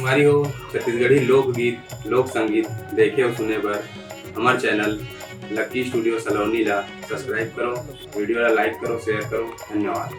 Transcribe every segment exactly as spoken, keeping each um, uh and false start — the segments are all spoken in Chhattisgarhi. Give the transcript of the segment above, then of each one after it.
हमारी हो छत्तीसगढ़ी लोकगीत, लोक संगीत देखे और सुने बर हमारे चैनल लक्की स्टूडियो सलोनी ला सब्सक्राइब करो, वीडियो ला लाइक करो, शेयर करो। धन्यवाद।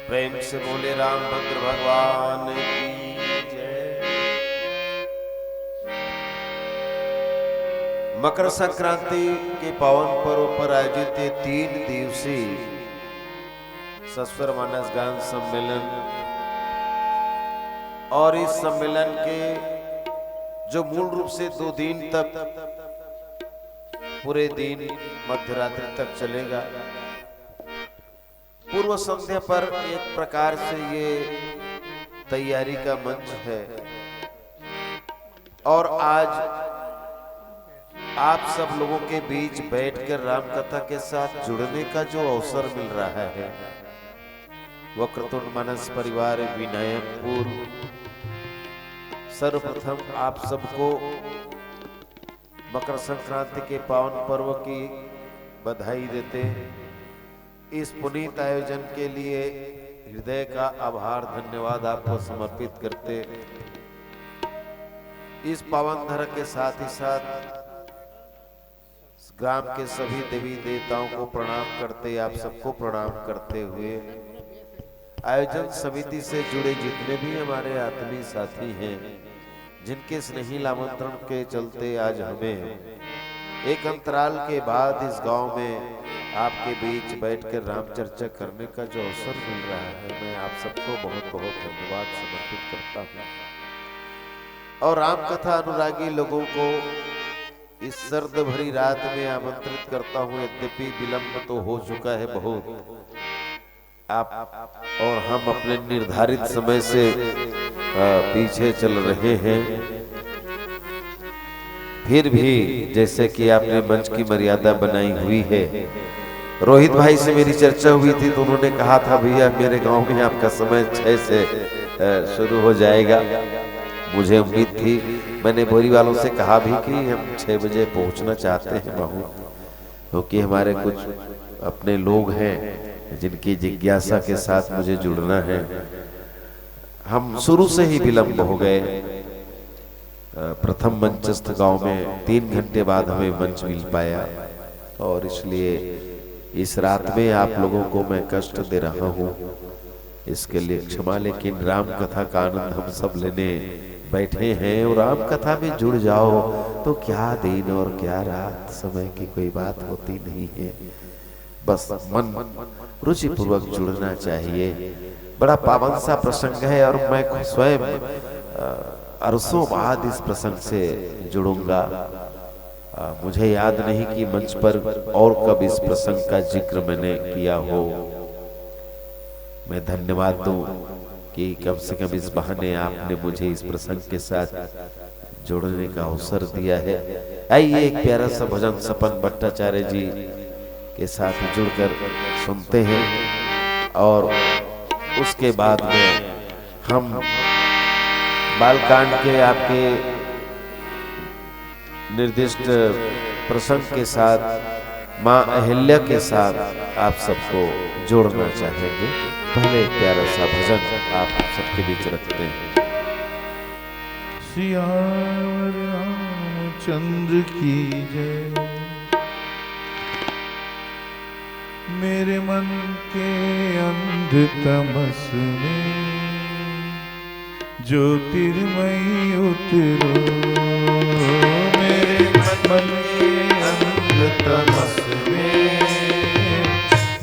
प्रेम से बोले रामभद्र भगवान की जय। मकर संक्रांति के पावन पर्व पर आयोजित ये तीन दिवसीय सस्वर मानस गान सम्मेलन और इस सम्मेलन के जो मूल रूप से दो दिन तक, पूरे दिन मध्य रात्रि तक चलेगा, पूर्व संध्या पर एक प्रकार से ये तैयारी का मंच है। और आज आप सब लोगों के बीच बैठकर राम कथा के साथ जुड़ने का जो अवसर मिल रहा है, वक्रतुंड मानस परिवार विनायकपुर, सर्वप्रथम आप सबको मकर संक्रांति के पावन पर्व की बधाई देते हैं। इस पुनीत आयोजन के लिए हृदय का आभार, धन्यवाद आपको समर्पित करते, इस पावन धरा के साथ ही साथ ग्राम के सभी देवी देवताओं को प्रणाम करते, आप सबको प्रणाम करते हुए आयोजन समिति से जुड़े जितने भी हमारे आत्मीय साथी हैं, जिनके स्नेही आमंत्रण के चलते आज हमें एक अंतराल के बाद इस गांव में आपके बीच बैठकर राम चर्चा करने का जो अवसर मिल रहा है, मैं आप सबको बहुत बहुत धन्यवाद समर्पित करता हूँ। और राम कथा अनुरागी लोगों को इस सर्द भरी रात में आमंत्रित करता हूँ। यद्यपि विलंब तो हो चुका है बहुत, आप और हम अपने निर्धारित समय से, अ, पीछे चल रहे हैं, फिर भी जैसे कि आपने मंच की मर्यादा बनाई हुई है, रोहित भाई से मेरी चर्चा हुई थी तो उन्होंने कहा था, "भैया, मेरे गांव में आपका समय छः से, अ, शुरू हो जाएगा।" मुझे उम्मीद थी, मैंने बोरी वालों से कहा भी कि हम छः बजे पहुंचना चाहते हैं बाबू, क्योंकि हमारे कुछ अपने लोग हैं जिनकी जिज्ञासा के साथ मुझे जुड़ना है। हम शुरू से ही विलंब हो गए। अ, प्रथम मंचस्थ गांव में तीन घंटे बाद हमें मंच मिल पाया और इसलिए इस रात में आप लोगों को मैं कष्ट दे रहा हूँ, इसके लिए क्षमा। लेकिन राम कथा का आनंद हम सब लेने बैठे हैं और राम कथा में जुड़ जाओ तो क्या दिन और क्या रात, समय की कोई बात होती नहीं है। बस मन रुचिपूर्वक जुड़ना चाहिए। बड़ा पावन सा प्रसंग है और मैं स्वयं, अ, अरसों बाद इस प्रसंग से जुड़ूंगा। अ, मुझे याद नहीं कि मंच पर और कब इस प्रसंग का जिक्र मैंने किया हो। मैं धन्यवाद दूं कि कम से कम इस बहाने आपने मुझे इस प्रसंग के साथ जोड़ने का अवसर दिया है। आइए, एक प्यारा सा भजन सपन भट्टाचार्य जी के साथ जुड़कर सुनते हैं और उसके बाद में हम बालकांड के आपके निर्दिष्ट प्रसंग के साथ माँ अहिल्या के साथ आप सबको जोड़ना चाहेंगे। पहले एक प्यारा सा भजन आप सबके बीच रखते हैं। सियावर रामचंद्र की जय। मेरे मन के अंध तमस में ज्योतिर्मयी उतरो। मेरे मन के अंध तमस में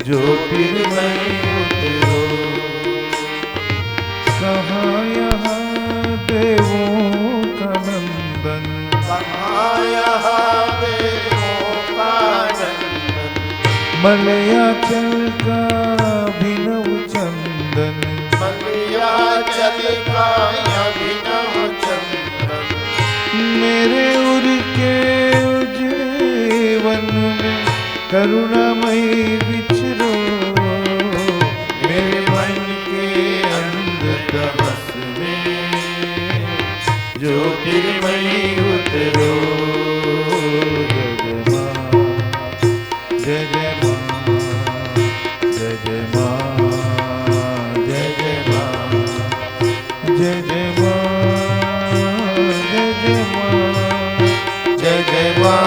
ज्योतिर्मयी उतरो। कहाँ यहाँ देवों का नंदन, कहाँ यहाँ देवों का नंदन, मलयाचल का अभिनव चंदन। मलयाचल का अभिनव चंदन। मेरे उर के उजले वन में करुणामय विचरो। मेरे मन के अंध तमस में ज्योतिर्मयी उतरो। जय जय माँ, जय जय माँ, जय जय माँ, जय जय माँ, जय जय माँ, जय जय माँ, जय जय माँ,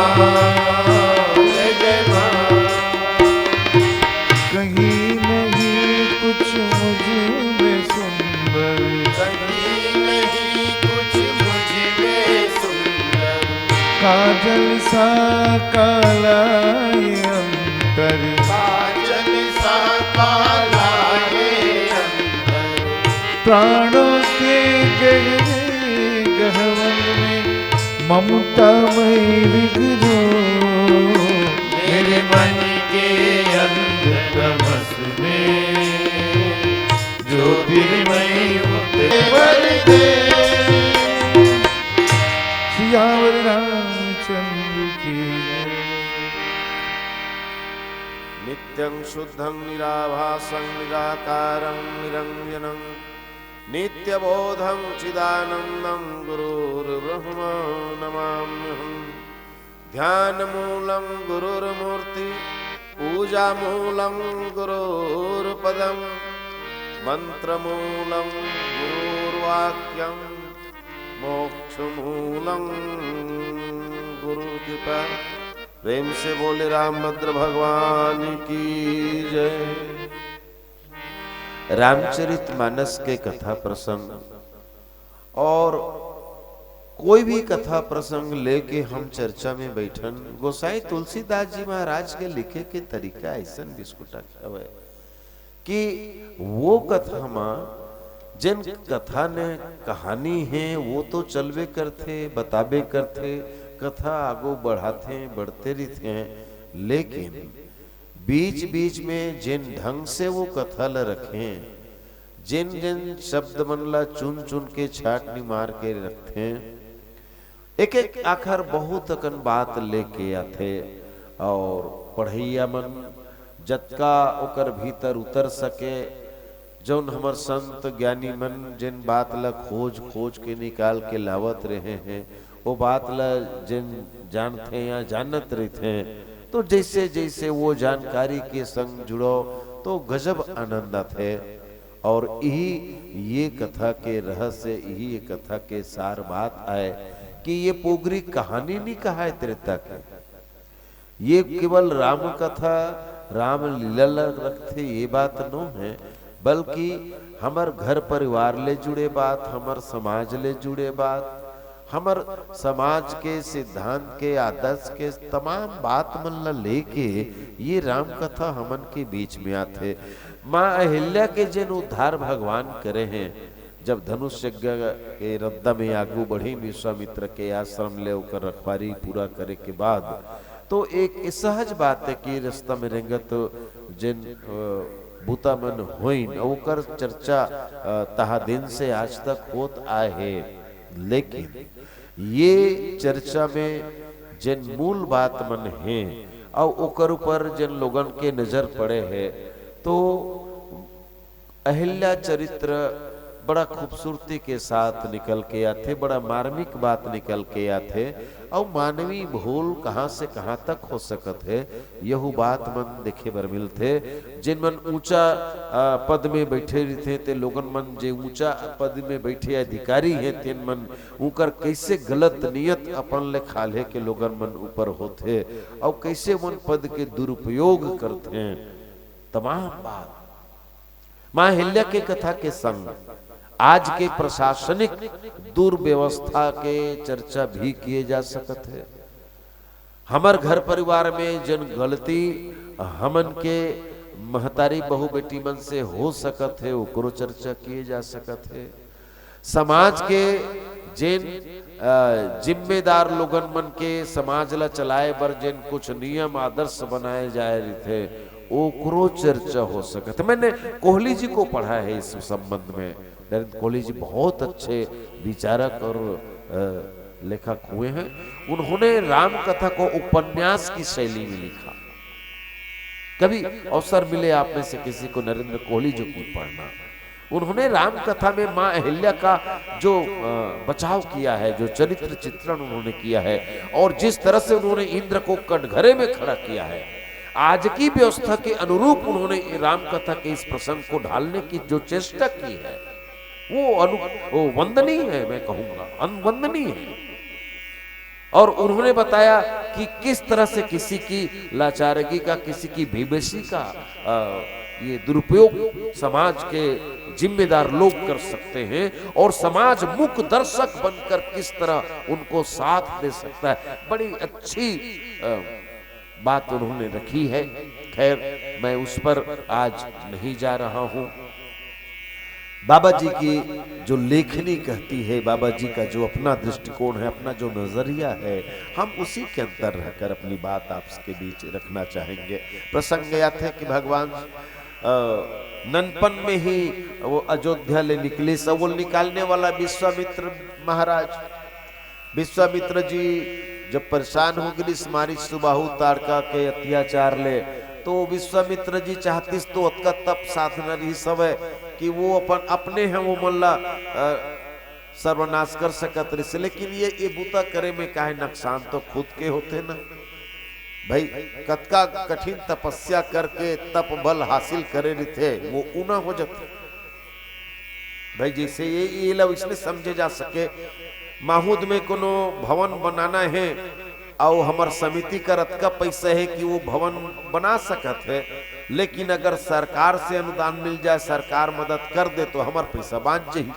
जय जय माँ। कहीं नहीं कुछ मुझ में सुंदर, कहीं नहीं कुछ मुझ में सुंदर, काजल सा काला ये अंतर। काजल सा काला ये अंतर। प्राणों के गहरे गहवन में ममता मय विगरो। मेरे मन के अंध तमस में ज्योतिर्मय उतरे। सियावर रामचंद्र की जय। नित्यं शुद्धं निराभासं निराकारं निरंजनं नित्यबोधं चिदानंदं गुरुर्ब्रह्मा नमाम्यहम्। ध्यानमूलं गुरुर्मूर्ति, पूजामूलं गुरुर्पदं, मंत्रमूलं गुरुर्वाक्यं, मोक्षमूलं गुरुर्कृपा। प्रेम से बोले रामभद्र भगवान की जय। रामचरित मानस के कथा प्रसंग और कोई भी कथा प्रसंग लेके हम चर्चा में बैठन, गोसाई तुलसीदास जी महाराज के लिखे के तरीका ऐसन बिस्कुटा हवय कि वो कथा म जेन कथा ने कहानी हे, वो तो चलबे करथे, बताबे करथे, कथा आगू बढ़ाथे, बढ़ते रहिथे, लेकिन बीच-बीच में जेन ढंग से वो कथा ल रखें, जेन-जेन शब्द मन ला चुन-चुन के छाटनी मार के रखथे, एक-एक आखर बहुत अकन बात लेके आथे और पढ़इया मन जतका ओकर भीतर उतर सके, जौन हमर संत ज्ञानी मन जेन बात ला खोज-खोज के निकाल के लावत रहे हैं, वो बात ला जेन जानथे या जानत रहिथे, तो जैसे जैसे वो जानकारी के संग जुड़ो, तो गजब आनंद आथे। और यही ये कथा के रहस्य, यही ये कथा के सार बात आय कि ये पोगरी कहानी नहीं कहाय त्रेता के। ये केवल राम कथा, रामलीला ल रखथे, ये बात नो है, बल्कि हमर घर परिवार ले जुड़े बात, हमर समाज ले जुड़े बात, हमर समाज के सिद्धांत के, आदर्श के तमाम बात मन ल लेके ये राम कथा हमन के बीच में आथे। माँ अहिल्या के जेन उद्धार भगवान करे हैं, जब धनुष यज्ञ के रद्दा में आगू बढ़ी विश्वामित्र के आश्रम ले ओकर रखवारी पूरा करे के बाद, तो एक सहज बात है कि रास्ता में रेंगत जेन, अ, बुता मन होइन, अउ ओकर चर्चा, अ, तहा दिन से आज तक होत आए हे। लेकिन ये चर्चा में जेन मूल बात मन हे, अउ ओकर ऊपर जेन लोगन के नजर पड़े हे, तो अहिल्या चरित्र बड़ा खूबसूरती के साथ निकल के आथे, बड़ा मार्मिक बात निकल के आथे। अउ मानवी भूल कहाँ से कहाँ तक हो सकत हे, यहू बात मन देखे बर मिलथे। जेन मन ऊंचा, अ, पद में बैठे रहिथे, ते लोगन मन जे ऊंचा पद में बैठे अधिकारी हे, तेन मन उकर कैसे गलत नियत अपन ले खाल्हे के लोगन मन ऊपर होथे, अउ कैसे मन पद के दुरुपयोग करथे। तमाम बात माँ अहिल्या के कथा के संग आज के प्रशासनिक दुर्व्यवस्था के चर्चा भी किए जा सकत हे। हमर घर परिवार में जेन गलती हमन के महतारी बहू बेटी मन से हो सकत हे, ओकरो चर्चा किए जा सकत हे। समाज के जेन, अ, जिम्मेदार लोगन मन के समाज ला चलाए बर जेन कुछ नियम आदर्श बनाए जाए रहिथे, ओकरो चर्चा हो सकत। मैंने कोहली जी को पढ़ा है इस संबंध में। नरेंद्र कोहली जी बहुत अच्छे विचारक और, अ, लेखक हुए हैं। उन्होंने राम कथा को उपन्यास की शैली में लिखा। कभी अवसर मिले आप में से किसी को नरेंद्र कोहली जी की पढ़ना, उन्होंने राम कथा में माँ अहिल्या का जो, अ, बचाव किया है, जो चरित्र चित्रण उन्होंने किया है और जिस तरह से उन्होंने इंद्र को कटघरे में खड़ा किया है, आज की व्यवस्था के अनुरूप उन्होंने राम कथा के इस प्रसंग को ढालने की जो चेष्टा की है, वो अनु-, वो वंदनीय है, मैं कहूंगा, अन-, वंदनीय है। और उन्होंने बताया कि किस तरह से किसी की लाचारगी का, किसी की बेबसी का, अ, ये दुरुपयोग समाज के जिम्मेदार लोग कर सकते हैं और समाज मूक दर्शक बनकर किस तरह उनको साथ दे सकता है। बड़ी अच्छी, अ, बात उन्होंने रखी है। खैर, मैं उस पर आज नहीं जा रहा हूं। बाबा जी की जो लेखनी कहती है, बाबा जी का जो अपना दृष्टिकोण है, अपना जो नजरिया है, हम उसी के अंदर रहकर अपनी बात आपके बीच रखना चाहेंगे। प्रसंग यह थे कि भगवान, अ, ननपन में ही वो अयोध्या ले निकलिस, वो निकालने वाला विश्वामित्र महाराज। विश्वामित्र जी जब परेशान हो गिरिस मारीच सुबाहु ताड़का के अत्याचार ले, तो विश्वामित्र जी चाहतिस तो अतका तप साधना रहिस हवय कि वो अपन, अपने हैं वो मन ला, अ, सर्वनाश कर सकत रहिस, लेकिन ये, ये बुता करे में काहे नकसान तो खुद के होथे ना। भाई, कतका कठिन तपस्या करके तप बल हासिल करे रहिथे, वो ऊना हो जाथे। भाई, जैसे ये, ये ला इसने समझे जा सके, माहूद में कोनो भवन बनाना है, अउ हमर समिति कर अतका पैसा है कि वो भवन बना सकत है, लेकिन अगर सरकार से अनुदान मिल जाए, सरकार मदद कर दे, तो हमर पैसा बाँच जही,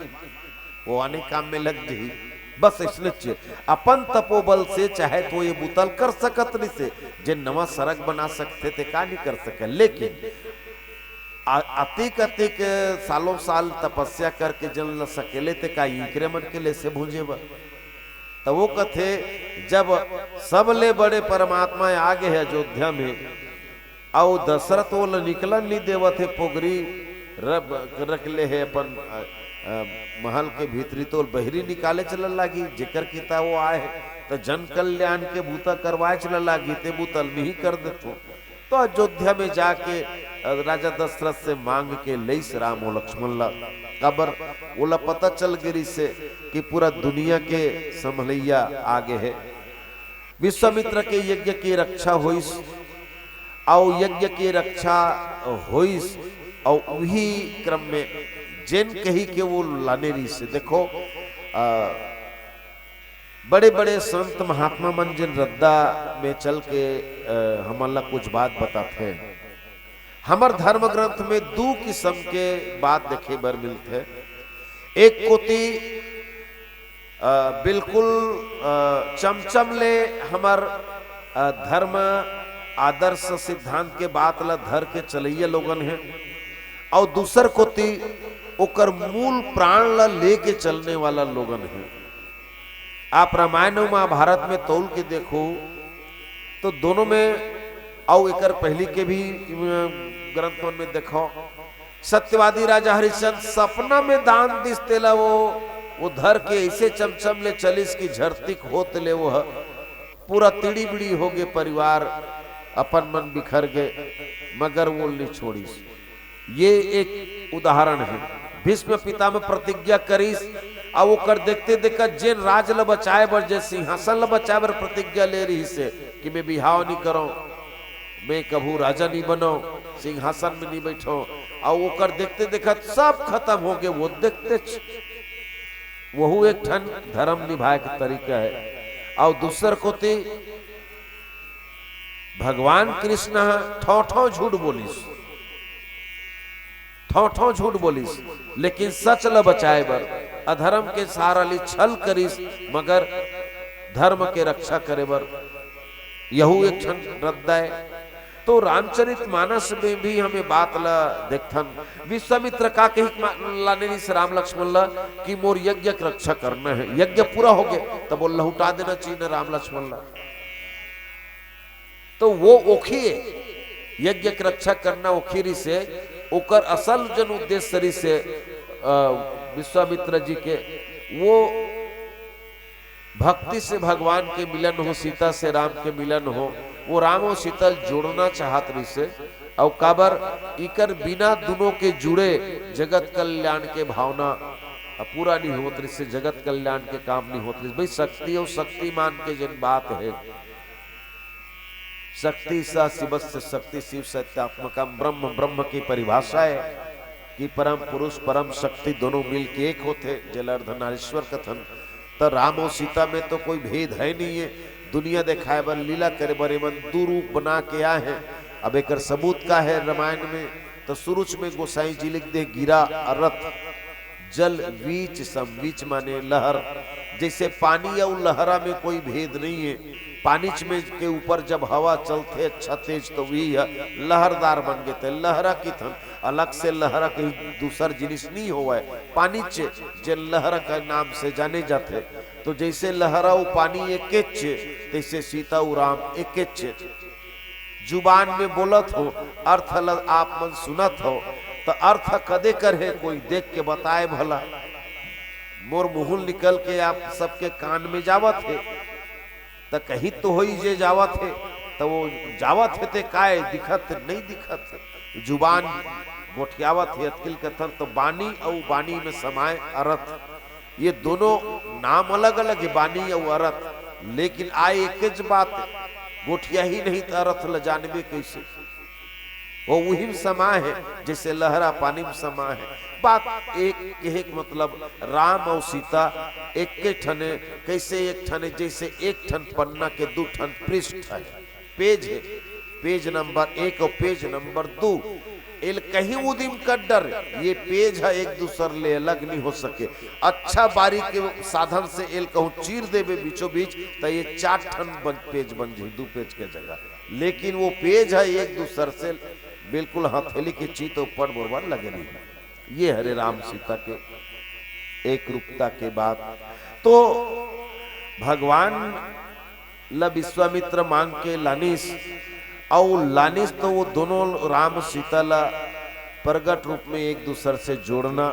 वो आने काम में लग जही। बस इसने चे-, अपन तपोबल से चाहे तो ये बुता ल कर सकत रहिसे, जे नवा सड़क बना सकथे ते का नहीं कर सके, लेकिन आ-, अतिक अतिक सालों साल तपस्या करके जेन ल सकेले ते का इंकरे मन के ले से भूंजे बर। त वो कथे, जब सबले बड़े परमात्मा आ गे हे अयोध्या में, अउ दशरथ वो ल निकलन नहीं देवत हे, पोगरी रख, रख ले हे अपन, अ, अ, महल के भीतरी, तो बहरी निकाले चला लागी, जेकर किता वो आए हे, त जन कल्याण के बूता करवाए चला लागी, ते बूता ल मिही कर देथो। तो अयोध्या में जाके, अ, राजा दशरथ से मांग के लइस राम अउ लक्ष्मण ला। काबर ओला पता चल गे रिसे कि पूरा दुनिया के संभलैया आ गे हे। विश्वामित्र के यज्ञ की रक्षा होइस, अउ यज्ञ की रक्षा होइस, अउ उही क्रम में जेन कही के वो लाने रिसे। देखो, अ, बड़े-बड़े संत महात्मा मन जेन रद्दा में चल के, अ, हमन ला कुछ बात बताथे। हमर धर्म ग्रंथ में दू किस्म के बात देखे बर मिलथे। एक कोती, अ, बिल्कुल, अ, चमचम ले हमर, अ, धर्म आदर्श सिद्धांत के बात ला धर के चलइया लोगन हे, अउ दूसर कोती ओकर मूल प्राण ला लेके चलने वाला लोगन हे। आप रामायण अउ महाभारत में तौल के देखो, तो दोनों में, अउ एकर पहली के भी, अ, ग्रंथ मन में देखो, सत्यवादी राजा हरिश्चंद्र सपना में दान दिस तेला, वो वो धर के ऐसे चमचम ले चलिस कि झरतिक होत ले वो ह पूरा तिड़ी बिड़ी हो गे, परिवार अपन मन बिखर गे, मगर वो नहीं छोड़िस। ये एक उदाहरण है। भीष्म पितामह प्रतिज्ञा करिस, आ ओकर देखते देखत जेन राज ल बचाए बर, जे सिंहासन ल बचाए बर प्रतिज्ञा ले रहिस हे कि मैं बिहाव नहीं करव, मैं कभू राजा नहीं बनव, सिंहासन में नहीं बैठव, आ ओकर देखते देखत सब खत्म हो गे। वो देखते छ-, वहू एक ठन धर्म निभाए के तरीका है। और दूसर कोती भगवान कृष्ण ह ठौ ठौ झूठ बोलिस, ठौ ठौ झूठ बोलिस, लेकिन सच ल बचाए बर, अधर्म के सहारा ली छल करिस, मगर धर्म के रक्षा करे बर यहू एक ठन रद्दा ए। तो रामचरित मानस में भी हमें बात ल देखथन। विश्वामित्र का कही मा-, लाने रिस राम लक्ष्मण ल कि मोर यज्ञ के रक्षा करना है, यज्ञ पूरा हो गए, तब वो लहुटा देना चाहिए न राम लक्ष्मण ल। तो वो ओखी यज्ञ के रक्षा करना ओखी रिसे, ओकर असल जन उद्देश्य रिसे, अ, विश्वामित्र जी के, वो भक्ति से भगवान के मिलन हो, सीता से राम के मिलन हो, वो राम और सीता जोड़ना चाहत रिसे। और काबर इकर बिना दोनों के जुड़े जगत कल्याण के भावना पूरा नहीं होत रिसे, जगत कल्याण के काम नहीं होत रिसे। भाई, शक्ति और शक्तिमान के जन बात है, शक्ति सा शिवस्य शक्ति शिव सत्यात्मकम ब्रह्म, ब्रह्म की परिभाषा है कि परम पुरुष, परम शक्ति दोनों मिल के एक होते, जेला अर्धनारीश्वर कथन। तो राम और सीता में तो कोई भेद है नहीं है। दुनिया दिखाए बर, लीला करे बर एमन दू रूप बना के आए हैं। अब एकर सबूत का है रामायण में? तो शुरू में गोसाई जी लिख दे, गिरा अरथ जल वीच सम, वीच माने लहर। जैसे पानी और लहरा में कोई भेद नहीं है। पानीच में के ऊपर जब हवा चलथे अच्छा तेज, तो वही है लहरदार बन गे। ते लहरा किथन, अलग से लहरा कहीं दूसर जिनिस नहीं होवय। पानीच जे लहरा के नाम से जाने जाथे, तो जैसे लहरा अउ पानी एकेच, तैसे सीता अउ राम एकेच। जुबान में बोलत हो, अर्थ ल आप मन सुनत हो, त अर्थ कदे कर हे, कोई देख के बताए भला। मोर मुँह निकल के आप सबके कान में जावत हे, त कही तो होई जे जावत हे, त वो जावत हे ते काय दिखत, नहीं दिखत। जुबान गोठियावत हे, अतकिल कथन तो बानी अउ बानी में समाए अरथ। ये दोनों नाम अलग-अलग हे, बानी अउ अरथ, लेकिन आय एकेच बात हे। गोठियाही नहीं त अरथ ल जानबे कइसे? वो उही में समा हे, जइसे लहरा पानी में समा हे। बात एक, कहे के मतलब राम अउ सीता एके ठन ए, कइसे एक ठन ए, जइसे एक ठन पन्ना के दू ठन पृष्ठ हे। पेज हे, पेज नंबर एक अउ पेज नंबर दू, एला कहीं उदिम कर डर, ये पेज ह एक दूसर ले अलग नहीं हो सके। अच्छा बारी के साधन से एला कहूँ चीर देबे बीचों बीच, त ये चार ठन बन, पेज बन जाही, दू पेज के जगह। लेकिन वो पेज ह एक दूसर से बिल्कुल हथेली के चीत ऊपर बरोबर लगे नहीं। ये हरे राम सीता के एक रूपता के बात। तो भगवान ल विश्वामित्र मांग के लानिस, अउ लानिस तो वो दोनों राम सीता ल प्रगट रूप में एक दूसर से जोड़ना।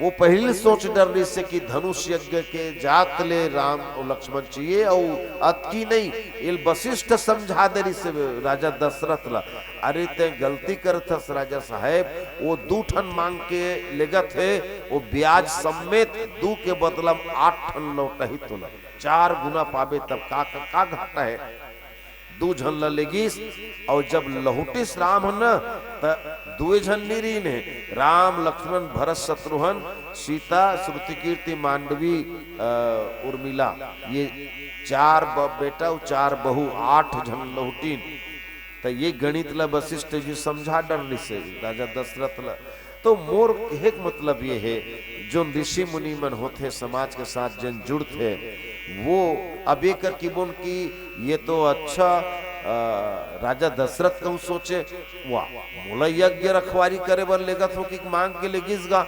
वो पहिली सोच डर रहिस हे कि धनुष यज्ञ के जात ले राम अउ लक्ष्मण चाहिए, अउ अतकी नहीं, एला वशिष्ठ समझा दे रहिस हे राजा दशरथ ल, अरे तैं गलती करत हस राजा साहेब, वो दू ठन मांग के लेगत हे, वो ब्याज समेत दू के बदला म आठ ठन लौटही तोला। चार गुना पाबे तब का, का, का घाटा हे? दू झन ल लेगिस, अउ जब लहुटिस राम ह न, त दुए झन नी रहिन हे, राम, लक्ष्मण, भरत, शत्रुघ्न, सीता, श्रुतिकीर्ति, मांडवी, अ, उर्मिला, ये चार ब-, बेटा अउ चार बहू, आठ झन लहुटिन। त ये गणित ल वशिष्ठ जी समझा डर रहिस हे राजा दशरथ ल। तो मोर कहे के मतलब ये हे, जोन ऋषि मुनि मन होथे, समाज के साथ जेन जुड़थे, वो अब ये कर कि बोन कि ये तो अच्छा, अ, राजा दशरथ कहूँ सोचे, वाह, मोला यज्ञ रखवारी करे बर लेगत हो कि मांग के लेगिस गा,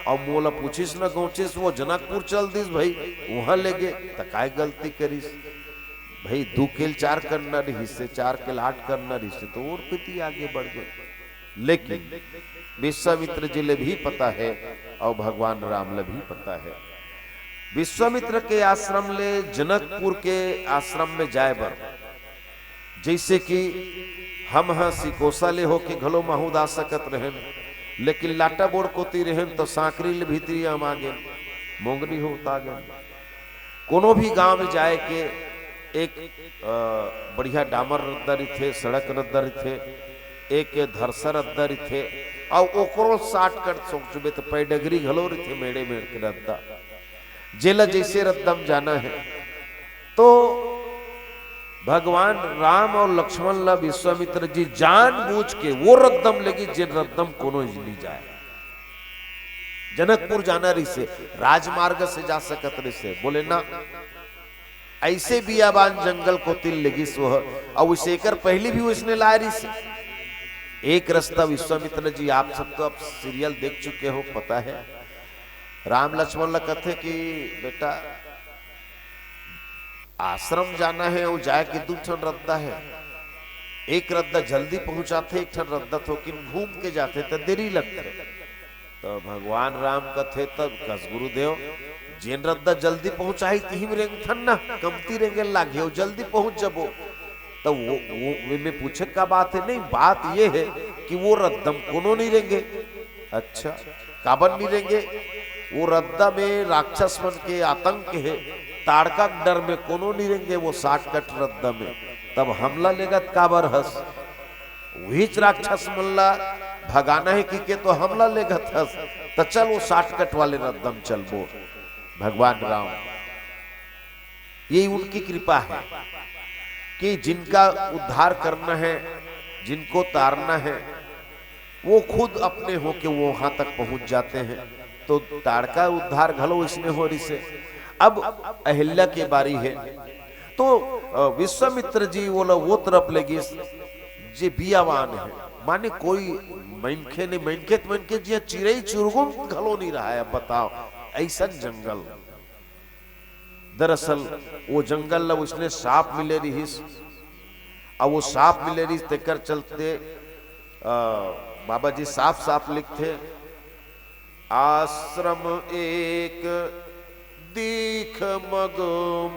अउ मोला पूछिस न गौचिस, वो जनकपुर चल दिस भाई, वहां लेगे, त काय गलती करिस? भाई, दू के ल चार करना रहिस हे, चार के ल आठ करना रहिस हे, तो और कोती आगे बढ़ गे। लेकिन विश्वामित्र जी ले भी पता हे अउ भगवान राम ले भी पता हे। विश्वामित्र के आश्रम ले जनकपुर के आश्रम में जाए बर, जइसे कि हम ह सिकोसा ले होके घलो महूद आ सकत रहेन, लेकिन लाटाबोड़ कोती रहेन त सांकरी ले भीतरी अमा गेन, मोंगरी होत आ गेन। कोनो भी गांव में जाए के एक, अ, बढ़िया डामर रद्दा रहिथे, सड़क रद्दा रहिथे, एक धरसा रद्दा रहिथे, अउ ओकरो shortcut सोचबे त पैडगरी घलो रहिथे, मेड़े मेड़ के रद्दा, जेला जइसे रद्दा म जाना हे। तो भगवान राम अउ लक्ष्मण ला विश्वामित्र जी जानबूझ के वो रद्दा म लेगिस, जेन रद्दा म कोनो नइ जाए। जनकपुर जाना रहिसे, राजमार्ग से जा सकत रहिसे, बोले ना, अइसे बियाबान जंगल कोती लेगिस वो, अउ उसे एकर पहिली भी उसने लाए रहिसे। एक रस्ता विश्वामित्र जी, आप सब तो अब serial देख चुके हो, पता हे, राम लक्ष्मण ला कथे कि बेटा, आश्रम जाना हे, वो जाए के दू ठन रद्दा हे, एक रद्दा जल्दी पहुंचाथे, एक ठन रद्दा थोकिन घूम के जाथे त देरी लगथे। त भगवान राम कथे, तब कस गुरुदेव, जेन रद्दा जल्दी पहुंचाही, तिही म रेंगथन ना, कमती रेंगे लागही, अउ जल्दी पहुंच जबो। त वो, वो, वे में पूछे का बात हे? नहीं, बात ये हे कि वो रद्दा म कोनो नइ रेंगे। अच्छा, काबर नइ रेंगे? वो रद्दा में राक्षस मन के आतंक हे, ताड़का के डर में कोनो नइ रेंगे वो shortcut रद्दा में। तब हमला लेगत काबर हस? उहीच राक्षस मन ला भगाना हे कहिके तो हमला लेगत हस, त चल वो shortcut वाले रद्दा म चलबो। भगवान राम, ये उनकी कृपा हे कि जिनका उद्धार करना हे, जिनको तारना हे, वो खुद अपने होके वो वहां तक पहुंच जाते हैं। तो ताड़का उद्धार घलो इसने हो रहिसे। अब अहिल्या के बारी हे, तो, अ, विश्वामित्र जी वो ला वो तरफ लेगिस जे बियावान हे, माने कोई मनखे नइ, मनखे त मनखे, जिहां चिरई चुरगुन घलो नइ रहय। अब बताव, अइसन जंगल। दरअसल वो जंगल ला उसने साँप मिले रहिस, अउ वो साँप मिले रहिस, तेकर चलते, अ, बाबा जी साफ साफ लिखथे, आश्रम एक दीख मग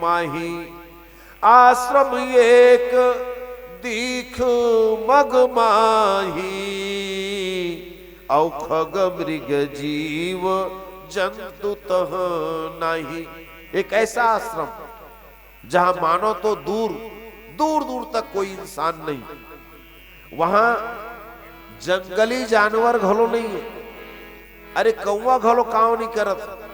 माही, आश्रम एक दीख मग माही, अउ खग मृग जीव जंतु तह नाही। एक ऐसा आश्रम जहां मानो तो दूर, दूर दूर तक कोई इंसान नहीं, वहां जंगली जानवर घलो नहीं है। अरे, कौवा घलो कांव नहीं करत।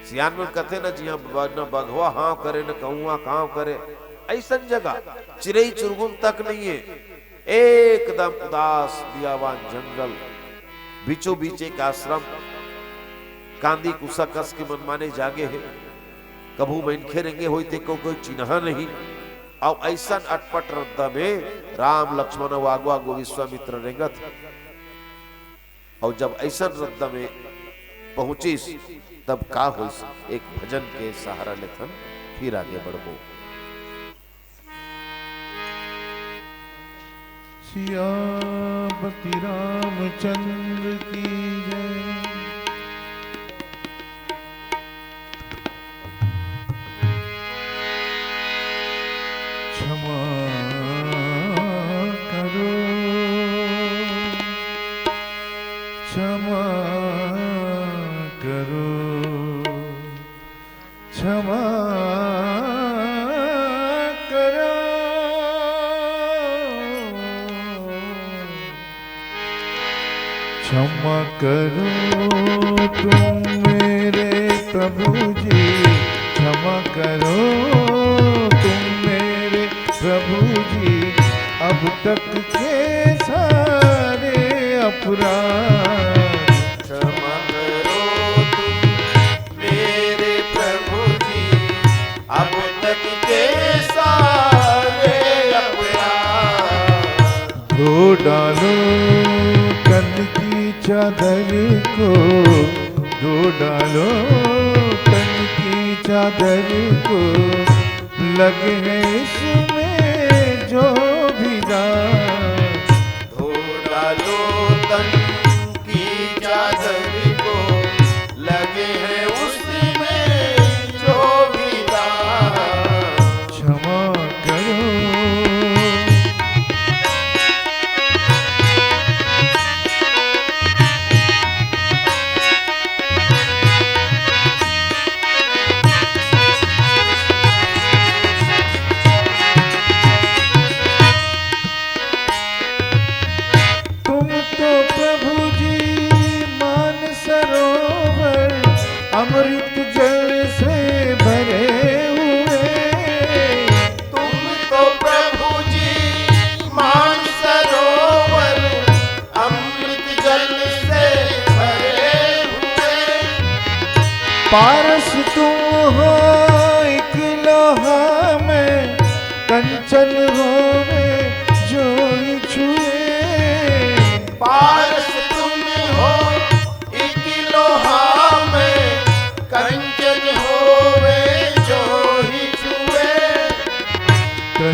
सियान मन कथे ना, जिहां ब-, न बघवा हांव करे, न कौवा कांव करे, ऐसन जगह चिरई चुरगुन तक नहीं है। एकदम उदास बियावान जंगल, बीचों बीच एक आश्रम। कांदी कुसा कस के मनमाने जागे हे। कभू मनखे रेंगे होई ते को कोई चिन्हा नहीं। अउ ऐसन अटपट रद्दा में राम लक्ष्मण अउ आगू आगू विश्वामित्र रेंगत हे। अउ जब ऐसन रद्दा में पहुंचिस, तब का होइस, एक भजन के सहारा लेथन, फिर आगे बढ़बो। सियापति रामचंद्र की जय। क्षमा करो, क्षमा करो, क्षमा करो। क्षमा करो तुम मेरे प्रभु जी, क्षमा करो तुम मेरे प्रभु जी, अब तक के सारे अपराध। क्षमा करो तुम मेरे प्रभु जी, अब तक के सारे अपराध। धो डालो तन की चादर को, धो डालो तन की चादर को, लगे हैं इसमें जो भी दाग। धो डालो तन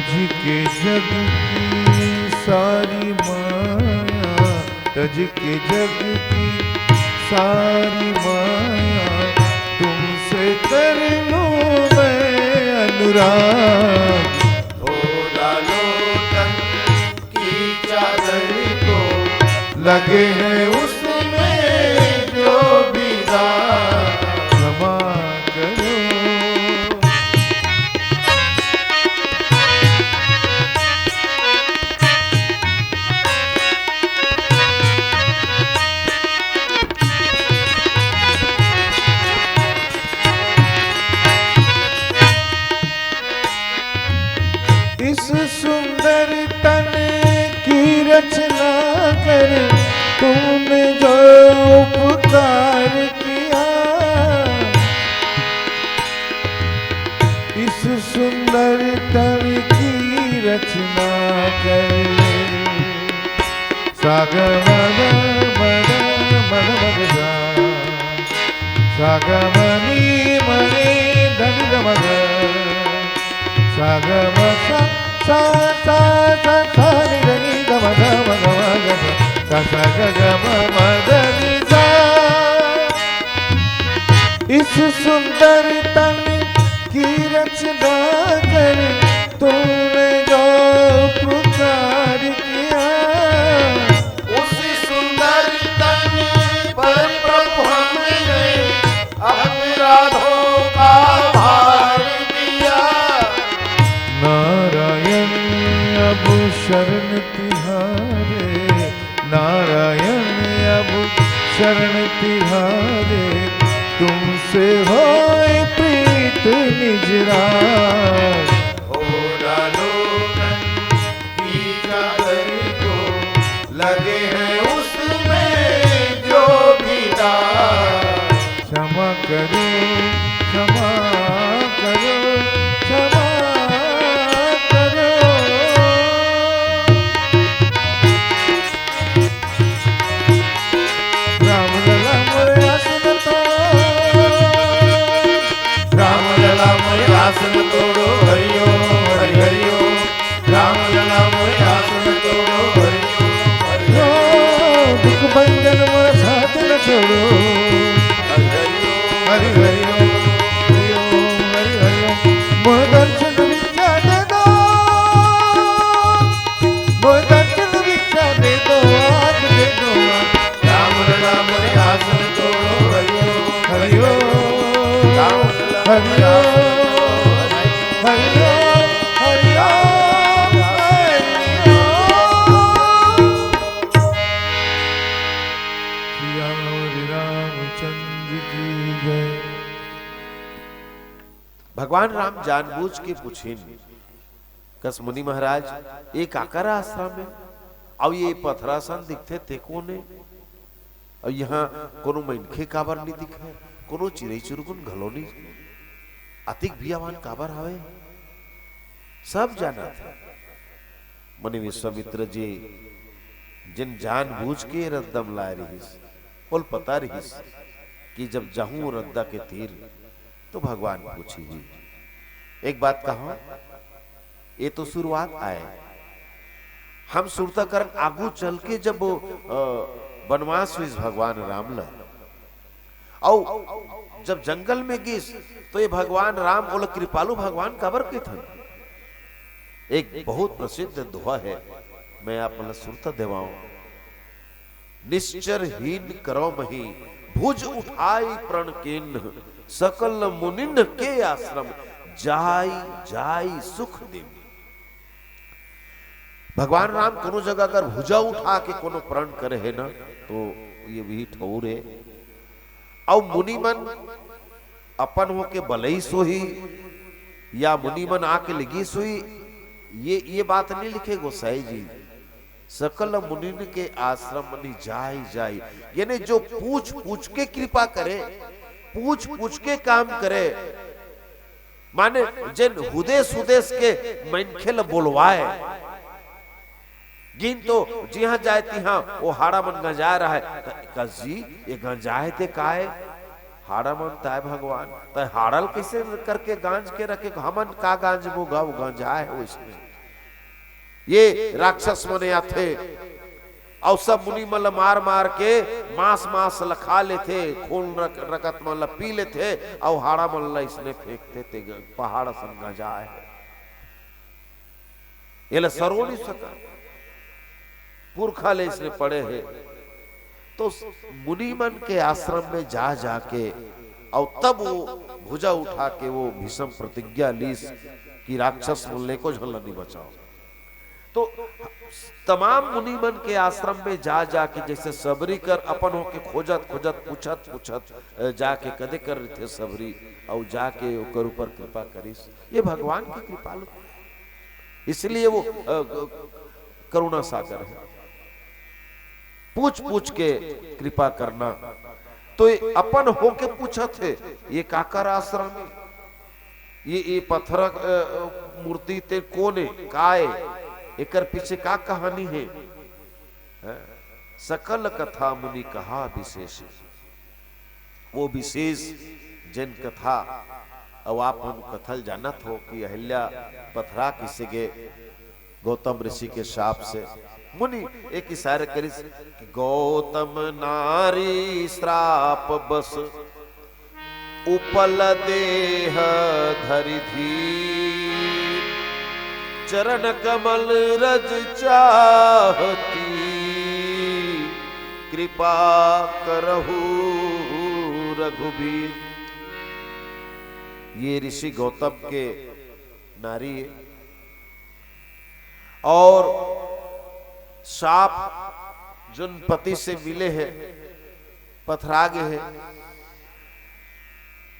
तज के जग की सारी माया, तज के जग की सारी माया, तुमसे कर लूं मैं अनुराग। धो डालो तन की चादर को, लगे हैं उसमें जो भी दाग। क्षमा करो। इस सुंदर तन की रचना कर तुमने जो उपकार किया, इस सुंदर तन की रचना कर। सा ग म ग म ग म ग म ग सा। सा ग म नी म नी ध नी ग म ग। सा ग म सा सा सा सा सा नी ध नी ग म ग म ग म ग सा। सा सा ग ग म म ध नी सा। इस सुंदर तन की रचना कर तूने जो उपकार किया, उस सुंदर तन पर प्रभु हमने अपराधों का भार दिया। नारायण अब शरण तिहारे, नारायण अब शरण तिहारे, तुमसे होए प्रीत निज राग। हो डालो तन की चादर को, लगे हैं उसमें जो भी दाग। क्षमा करो, क्षमा करो, क्षमा करो। राम लला मोरे आसन तोड़ो, राम लला मोरे आसन तोड़ो, हरि ओम, हरि हरि ओम। राम लला मोरे आसन तोड़ो, हरि ओम, हरि ओम। दुख भंजन मोर साथ न छोड़ो, हरि हरि ओम, हरि हरि ओम, हरि ओम, हरि हरि ओम। मोर दर्शन भिक्षा दे दो, मोर दर्शन भिक्षा दे दो, आज दे दो। राम लला मोरे आसन तोड़ो, हरि ओम, हरि ओम, हरि ओम, हरि ओम, हरि ओम, हरि ओम, हरि ओम। श्री राम हरि रामचंद्र की जय। भगवान राम जानबूझ के पूछिन, कस मुनि महाराज, ये काकर आश्रम हे? अउ ये पथरा सन दिखथे, ते कोन हे? अउ इहाँ कोनो मनखे काबर नइ दिखय? कोनो चिरई चुरगुन घलो नइ? अतिक बियावान काबर हवय? सब जानत हे। मुनि विश्वामित्र जी जेन जानबूझ के रद्दा म लाय रिहिस, ओला पता रिहिस कि जब जाहूं रद्दा के तीर, तो भगवान पूछही। एक बात कहंव, ये तो शुरुआत आय। हम सुरता करन आगू चल के जब, अ, बनवास होइस भगवान राम ला, अउ जब जंगल में गिस, तो ये भगवान राम ओला कृपालु भगवान काबर कहिथन? एक बहुत प्रसिद्ध दोहा हे, मैं आप मन ला सुरता देवांव। निश्चर हीन करौ मही, भुज उठाई प्रण कीन्ह, सकल मुनिन के आश्रम, जाई जाई सुख दीन्ह। भगवान राम कोनो जगह अगर भुजा उठा के कोनो प्रण करे हे ना, तो ये भी ठउर हे। अउ मुनि मन अपन होके बलइस होही या मुनि मन आके लेगिस होही, ये, ये बात नइ लिखे गोसाई जी। सकल मुनिन के आश्रम मनी जाई जाई, यानी जो पूछ पूछ के कृपा करे, पूछ पूछ के काम करे, माने जेन हुदेस हुदेस के मनखे ल बोलवाय। गिन तो जिहां जाय तिहां ओ हाड़ा मन गंजाय रहय, त कस जी, ये गंजाय ते काय? हाड़ा मन ताय भगवान, तय हाड़ा ल कइसे करके गांज के रखे? हमन का गांजबो गा, ओ गंजाय हे ओइसने। ये राक्षस मने आथे, अउ सब मुनि मन ल मार मार के मांस मांस ल खा लेथे, खून रक-, रकत मन ल पी लेथे, अउ हाड़ा मन ल इसने फेंकथे, ते ग-, पहाड़ असन गंजाय हे। एला सरो नहीं सकय, पुरखा ले इसने पड़े हे। तो स-, मुनि मन के आश्रम में जा जाके, अउ तब वो भुजा उठा के वो भीषम प्रतिज्ञा लीस कि राक्षस मन ले एको झन ल नहीं बचाओ। तो तमाम मुनि मन के आश्रम में जा जाके, जैसे सबरी कर अपन होके खोजत खोजत, पूछत पूछत, अ, जाके कदे कर रहिथे सबरी, अउ जाके ओकर ऊपर कृपा करिस। ये भगवान की कृपा लो, इसलिए वो, अ, ग-, करुणा सागर है। पूछ पूछ के कृपा करना। तो ये अपन होके पूछत हे, ये काकर आश्रम हे? ये, ये पत्थर, अ, मूर्ति ते कोन हे, का हे? एकर पीछे का कहानी हे? हैं? सकल कथा मुनि कहा विशेष। वो विशेष जेन कथा, अउ आप मन कथा ल जानत हो कि अहिल्या पथरा किसे गे गौतम ऋषि के शाप से। मुनि एक इशारा करिस कि गौतम नारी श्राप बस उपल देह धरि धीर, चरण कमल रज चाहती, कृपा करहु रघुबीर। ये ऋषि गौतम के नारी हे, अउ शाप जोन पति से मिले हे, पथरा गे हे,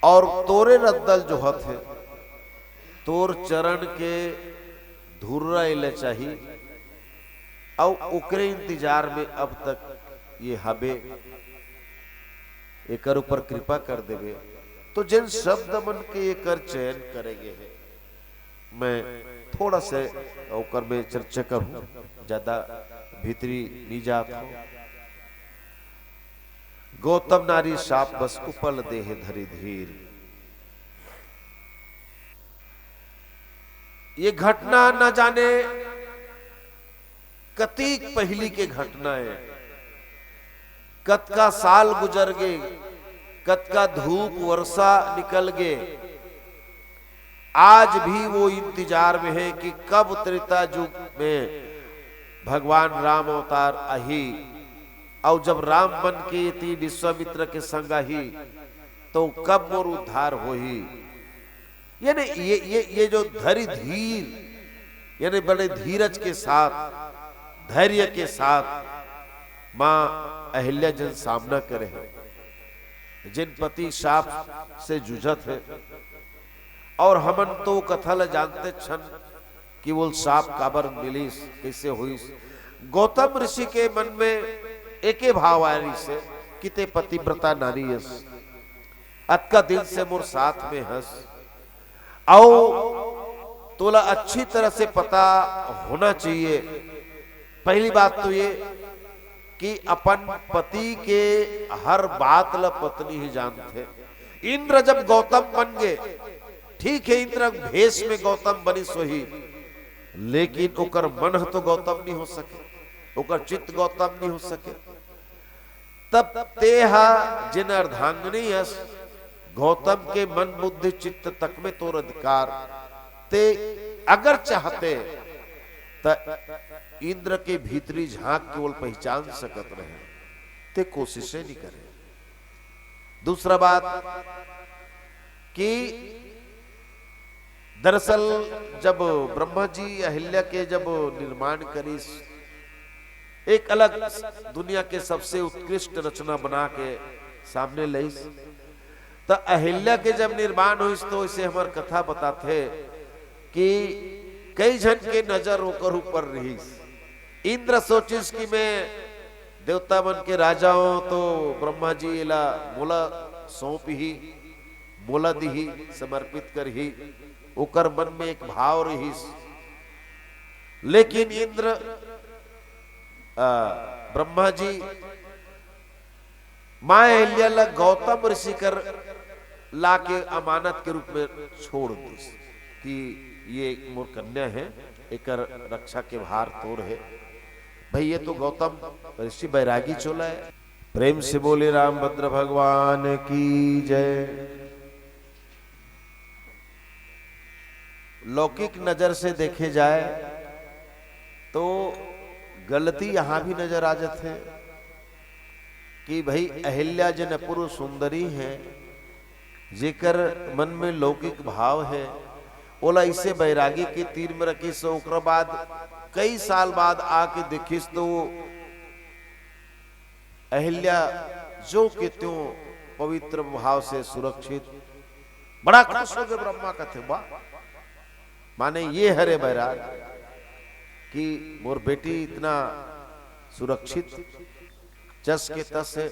अउ तोरे रद्दा ल जोहत हे, तोर चरण के धुर्रा एला चाही, अउ ओकरे इंतजार में अब तक ये हबे, एकर ऊपर कृपा कर देबे। तो जेन शब्द मन के एकर चयन करे गे हे, मैं थोड़ा से ओकर में चर्चा करूं, ज्यादा भीतरी नहीं जात हूं। गौतम नारी शाप बस उपल देह धरि धीर। ये घटना न जाने कतीक पहिली के घटना हे, कतका साल गुजर गे, कतका धूप वर्षा निकल गे, आज भी वो इंतजार में हे कि कब त्रेता युग में भगवान राम अवतार आही, अउ जब राम बन के एती विश्वामित्र के संग आही, तो कब मोर उद्धार होही। यानी ये, ये, ये जो धरि धीर, यानी बड़े धीरज के साथ, धैर्य के साथ मां अहिल्या जेन सामना करे हे, जेन पति शाप से जूझत हे, अउ हमन तो कथा ल जानते छन कि वो शाप काबर मिलिस, कैसे होइस। गौतम ऋषि के मन में एके भाव आय रहिस हे कि ते पतिव्रता नारी अस, अतका दिन से मोर साथ में हस, अउ तोला अच्छी तरह से पता होना चाहिए। पहली बात तो ये कि अपन पति के हर बात ल पत्नी ही जानथे। इंद्र जब गौतम बन गे, ठीक हे, इंद्र भेष में गौतम बनिस होही, लेकिन ओकर मन ह तो गौतम नहीं हो सके, ओकर चित्त गौतम नहीं हो सके। तब तेहा जेन अर्धांगिनी अस, गौतम के मन बुद्धि चित्त तक में तोर अधिकार, ते अगर चाहते त इंद्र के भीतरी झांक के ओला पहचान सकत रहे, ते कोशिशे नहीं करे। दूसरा बात कि दरअसल जब ब्रह्मा जी अहिल्या के जब निर्माण करिस, एक अलग दुनिया के सबसे उत्कृष्ट रचना बना के सामने लइस, त अहिल्या के जब निर्माण होइस, तो इसे हमर कथा बताथे कि कई झन के नजर ओकर ऊपर रहिस। इंद्र सोचिस कि मैं देवता मन के राजा हों, तो ब्रह्मा जी एला मोला सौंपही, मोला दिही, समर्पित करही, ओकर मन में एक भाव रहिस। लेकिन इंद्र, आ, ब्रह्मा जी मां अहिल्या ल गौतम ऋषि कर लाके अमानत के रूप में छोड़ दिस। कि ये मोर कन्या है, एकर रक्षा के भार तोर है। भाई, ये तो गौतम ऋषि बैरागी चोला है। प्रेम से बोले रामभद्र भगवान की जय। लौकिक नजर से देखे जाए तो गलती यहाँ भी नजर आ जाथे कि भाई, अहिल्या जन अपूर्व सुंदरी है, जेकर मन में लौकिक भाव है, ओला इसे बैरागी के तीर में रखिस, ओकरा बाद कई साल बाद आके देखिस तो अहिल्या जो के त्यों पवित्र भाव से सुरक्षित। बड़ा खुश हो गए ब्रह्मा, कथे, "वाह, माने ये हरे बैराग कि मोर बेटी इतना सुरक्षित, जस के तस है।"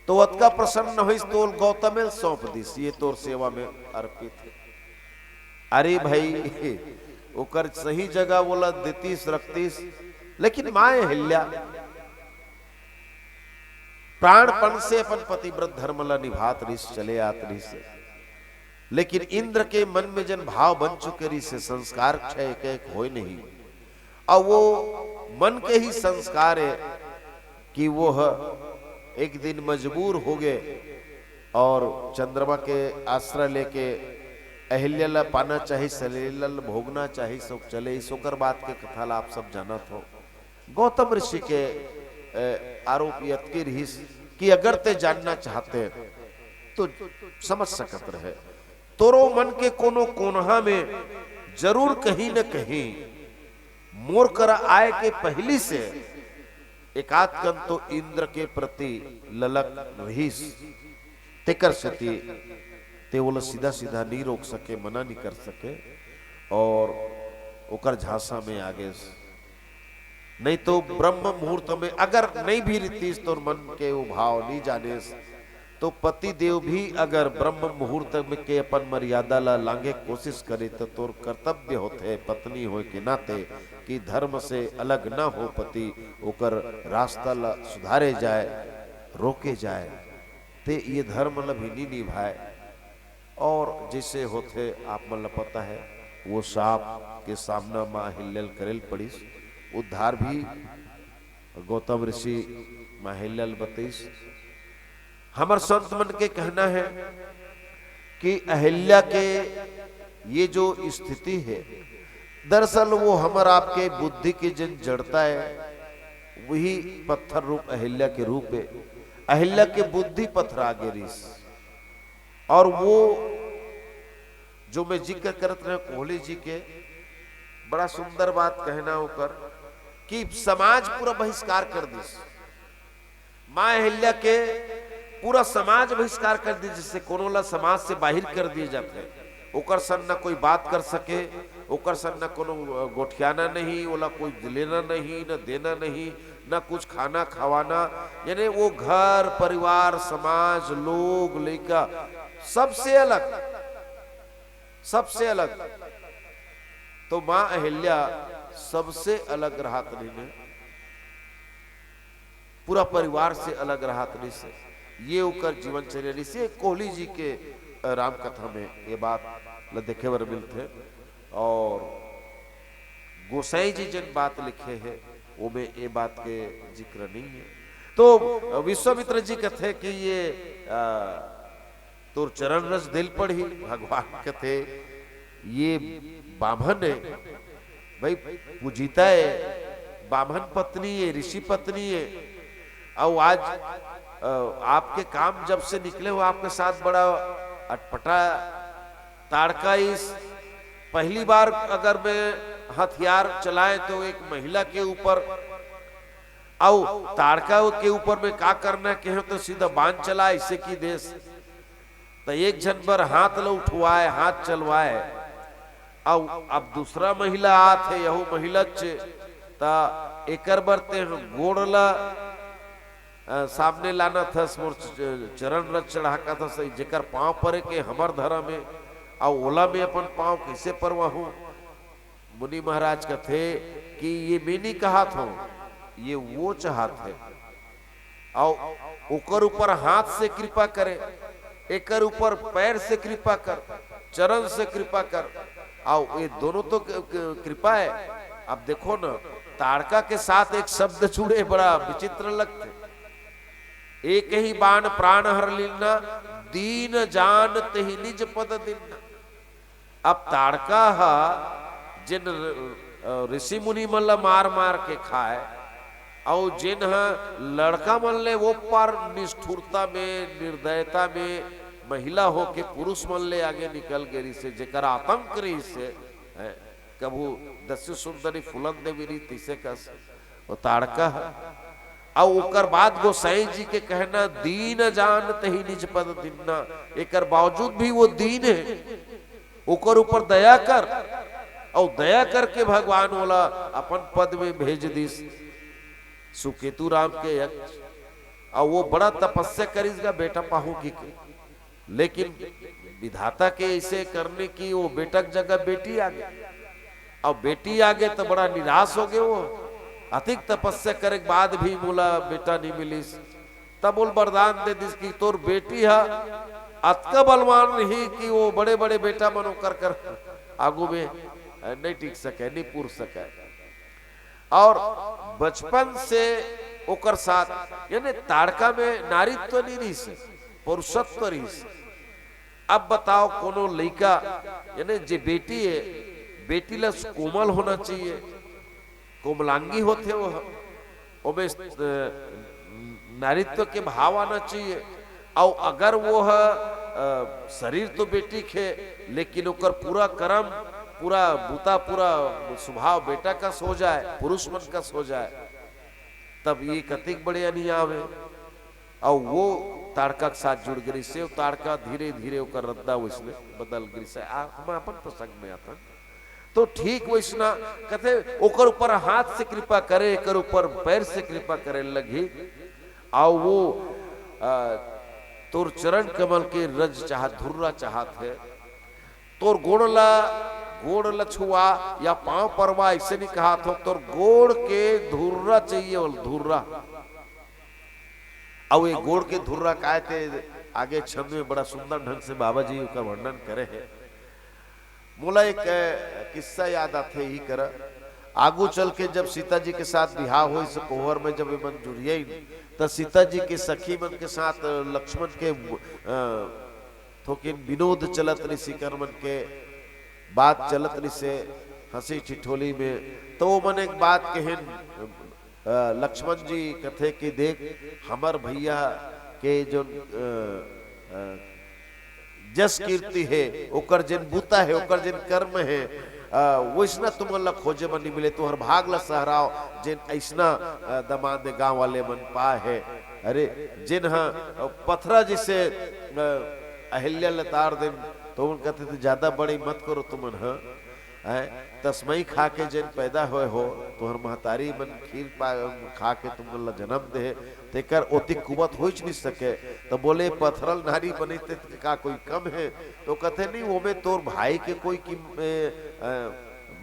तो अतका प्रसन्न होइस, तो गौतम ल सौंप दिस, "ये तोर सेवा में अर्पित है।" अरे भाई, ओकर सही जगह ओला देतिस, रखतिस, लेकिन माँ अहिल्या प्राणपन से अपन पतिव्रत धर्म ला निभात रिस, चले आत रिस। लेकिन इंद्र के मन में जन भाव बन चुके रिस, संस्कार क्षय के एक होय नहीं। और वो मन के ही संस्कार है कि वो ह-, एक दिन मजबूर हो गए और चंद्रमा के आश्रय लेके अहिल्या ला पाना चाहिस, अहिल्या ला भोगना चाहिस, सो चले इस ओकर बात के कथा ला आप सब जानत हो। गौतम ऋषि के, अ, आरोप यतके रिहिस कि अगर ते जानना चाहते तो समझ सकत रहे, तोरो मन के कोनो कोनहा में जरूर कहीं न कहीं मोर करा आए के पहली से एकाध कन तो इंद्र के प्रति ललक रिहिस। तेकर सेती ते ओला सीधा-सीधा नी रोक सके, मना नी कर सके और ओकर झांसा में आ गेस। नहीं तो ब्रह्म मुहूर्त में अगर नहीं भी रितिस तोर मन के वो भाव नी जानेस, तो पति देव भी अगर ब्रह्म मुहूर्त में के अपन मर्यादा ला लांघे कोशिश करे, तो तोर कर्तव्य होथे पत्नी होय के नाते कि धर्म से अलग न हो पति, ओकर रास्ता ला सुधारे जाए, रोके जाए। ते ये धर्म ला भी नी निभाए। और जैसे होथे, आप मन ला पता है, वो साप के सामना माँ अहिल्या ल करे ल पड़िस, उद्धार भी गौतम ऋषि माँ अहिल्या ल बतइस। हमर संत मन के कहना है कि अहिल्या के ये जो स्थिति है, दरअसल वो हमर आपके बुद्धि के जन जड़ता है, वही पत्थर रूप अहिल्या के रूप है। अहिल्या के बुद्धि पथरा गे रिस। और वो जो मैं जिक्र करत रहे कोहली जी के, बड़ा सुंदर बात कहना ओकर कि समाज पूरा बहिष्कार कर दिस। माँ अहिल्या के पूरा समाज बहिष्कार कर दिस, जैसे कोनो ला समाज से बाहिर कर दिए जाथे। ओकर सन न कोई बात कर सके, ओकर सन न कोनो, अ, गोठियाना नहीं, ओला कोई लेना नहीं, न देना नहीं, न कुछ खाना खवाना, यानी वो घर, परिवार, समाज, लोग, लइका, सबसे अलग, सबसे अलग। तो माँ अहिल्या सबसे अलग रहत रहिन, पूरा परिवार से अलग रहत रहिस। ये ओकर जीवनचर्या रहिस। ये कोहली जी के, अ, रामकथा में ये बात ल देखे बर मिलथे। और गोसाई जी जन बात लिखे हे, ओमे ये बात के जिक्र नहीं है। तो विश्वामित्र जी कथे कि ये, अ, तोर चरण रज दे ल पड़ही। भगवान कथे, ये बाम्हन है भाई, पूजिता है, बाम्हन पत्नी है, ऋषि पत्नी है। और आज, अ, आपके काम जब से निकले हो, आपके साथ बड़ा अटपटा ताड़का इस। पहली बार अगर मैं हथियार चलाए तो एक महिला के ऊपर, अउ ताड़का के ऊपर में का करना कहे तो सीधा बाण चला, इसे की देश। तो एक झन बर हाथ ल उठवाए, हाथ चलवाए, अउ अब दूसरा महिला आत है, यहू महिला च, त एकर बर ते गोड़ ल, अ, सामने लाना थस, मोर च-, चरण रज चढ़ा का थस, जेकर पाँव परे के हमर धर्म है, अउ ओला में अपन पाँव कैसे परवाहूँ? मुनि महाराज कथे कि ये मैं नहीं कहत हूँ, ये वो चाहत है। अउ ओकर ऊपर हाथ से कृपा करे, एकर ऊपर पैर से कृपा कर, चरण से कृपा कर। अउ ये दोनों तो क-, क-, कृपा हे। अब देखो न, ताड़का के साथ एक शब्द जुड़े, बड़ा विचित्र लगथे। एक ही बाण प्राण हर लीन्हा, दीन जान तेहि निज पद दीन्हा। अब ताड़का ह जेन र-, अ, ऋषि मुनि मन ला मार मार के खाय, अउ जेन ह लड़का मन ले वो पार निष्ठुरता में, निर्दयता में महिला होके पुरुष मन ले आगे निकल गे रिहिसे, जेकर आतंक रिहिसे, हैं, कभू दस्यु सुंदरी फूलन देवी रही तइसे कस, वो ताड़का ह। अउ ओकर बाद गोसाई जी के कहना, "दीन जान तेहि निज पद दीन्हा", एकर बावजूद भी वो दीन हे, ओकर ऊपर दया कर, अउ दया करके भगवान ओला अपन पद में भेज दिस, सुकेतु राम के यक्ष। अउ वो बड़ा तपस्या करिस गा बेटा पाहूं कहिके, लेकिन विधाता के ऐसे करने की वो बेटा के जगह बेटी आ गे। अब बेटी आ गे तो बड़ा निराश हो गे वो। अतिक तपस्या करे के बाद भी मोला बेटा नहीं मिलिस। तब ओला वरदान दे दिस कि तोर बेटी ह अतका बलवान रही कि वो बड़े-बड़े बेटा मन ओकर कर आगू में नहीं टिक सके, नहीं पुर सके। अउ बचपन से ओकर साथ, यानी ताड़का में नारीत्व नहीं रहिस, पुरुषत्व रहिस। अब बताओ, कोनो लइका, यानी जे बेटी हे, बेटी ला कोमल होना चाहिए, कोमलांगी होथे वो ह, ओमे, अ, नारीत्व के भाव आना चाहिए। अउ अगर वो ह, अ, शरीर तो बेटी के, लेकिन ओकर पूरा कर्म, पूरा बूता, पूरा स्वभाव बेटा कस हो जाए, पुरुष मन कस हो जाए, तब ये कतिक बड़े अनियाव हे। अउ वो ताड़का के साथ जुड़ गे रिहिसे, ताड़का धीरे-धीरे ओकर रद्दा वइसने बदल गे रिहिसे। आ, हम अपन प्रसंग में आथन। तो ठीक वइसना कथे, ओकर ऊपर हाथ से कृपा करे, एकर ऊपर पैर से कृपा करे लगही। अउ वो, आ, तोर चरण कमल के रज चाहत, धुर्रा चाहत हे, तोर गोड़ ला, गोड़ ला छुआ या पांव परवा, अइसे नहीं कहत हों, तोर गोड़ के धुर्रा चाहिए, बोल, धुर्रा। अउ ये गोड़ के धुर्रा काय ते आगे छंद में बड़ा सुंदर ढंग से बाबा जी ओकर वर्णन करे हे। मोला एक, अ, किस्सा याद आथे इही करा। आगू चल के जब सीता जी के साथ बिहाव होइस कोहबर में, जब ये मन जुरियाइन, त सीता जी के सखी मन के साथ, अ, लक्ष्मण के, अ, थोकिन विनोद चलत रिहिस, एकर मन के बात चलत रिहिसे हंसी ठिठोली में। तो वो मन एक बात कहेन, अ, लक्ष्मण जी कथे कि देख, हमर भैया के जोन, अ, अ, जस कीर्ति हे, ओकर जेन बूता हे, ओकर जेन कर्म हे, अ, वइसना तुमन ला खोजे बर नइ मिले। तुंहर भाग ला सहराव, जेन अइसना, अ, दमांद गांव वाले मन पाए हे। अरे, जेन ह, अ, पथरा जइसे, अ, अहिल्या ल तार देन, तो ओमन कथे, "त जादा बड़ई मत करो तुमन ह।" हैं? तसमई खा के जेन पैदा होए हो, तुंहर महतारी मन खीर पा-, खा के तुमन ला जन्म दे हे, तेकर ओतिक कुवत होइच नइ सके। त बोले, "पथरा ल नारी बने ते का कोई कम हे?" तो कथे, "नहीं, ओमे तोर भाई के कोई किम-, ए, अ,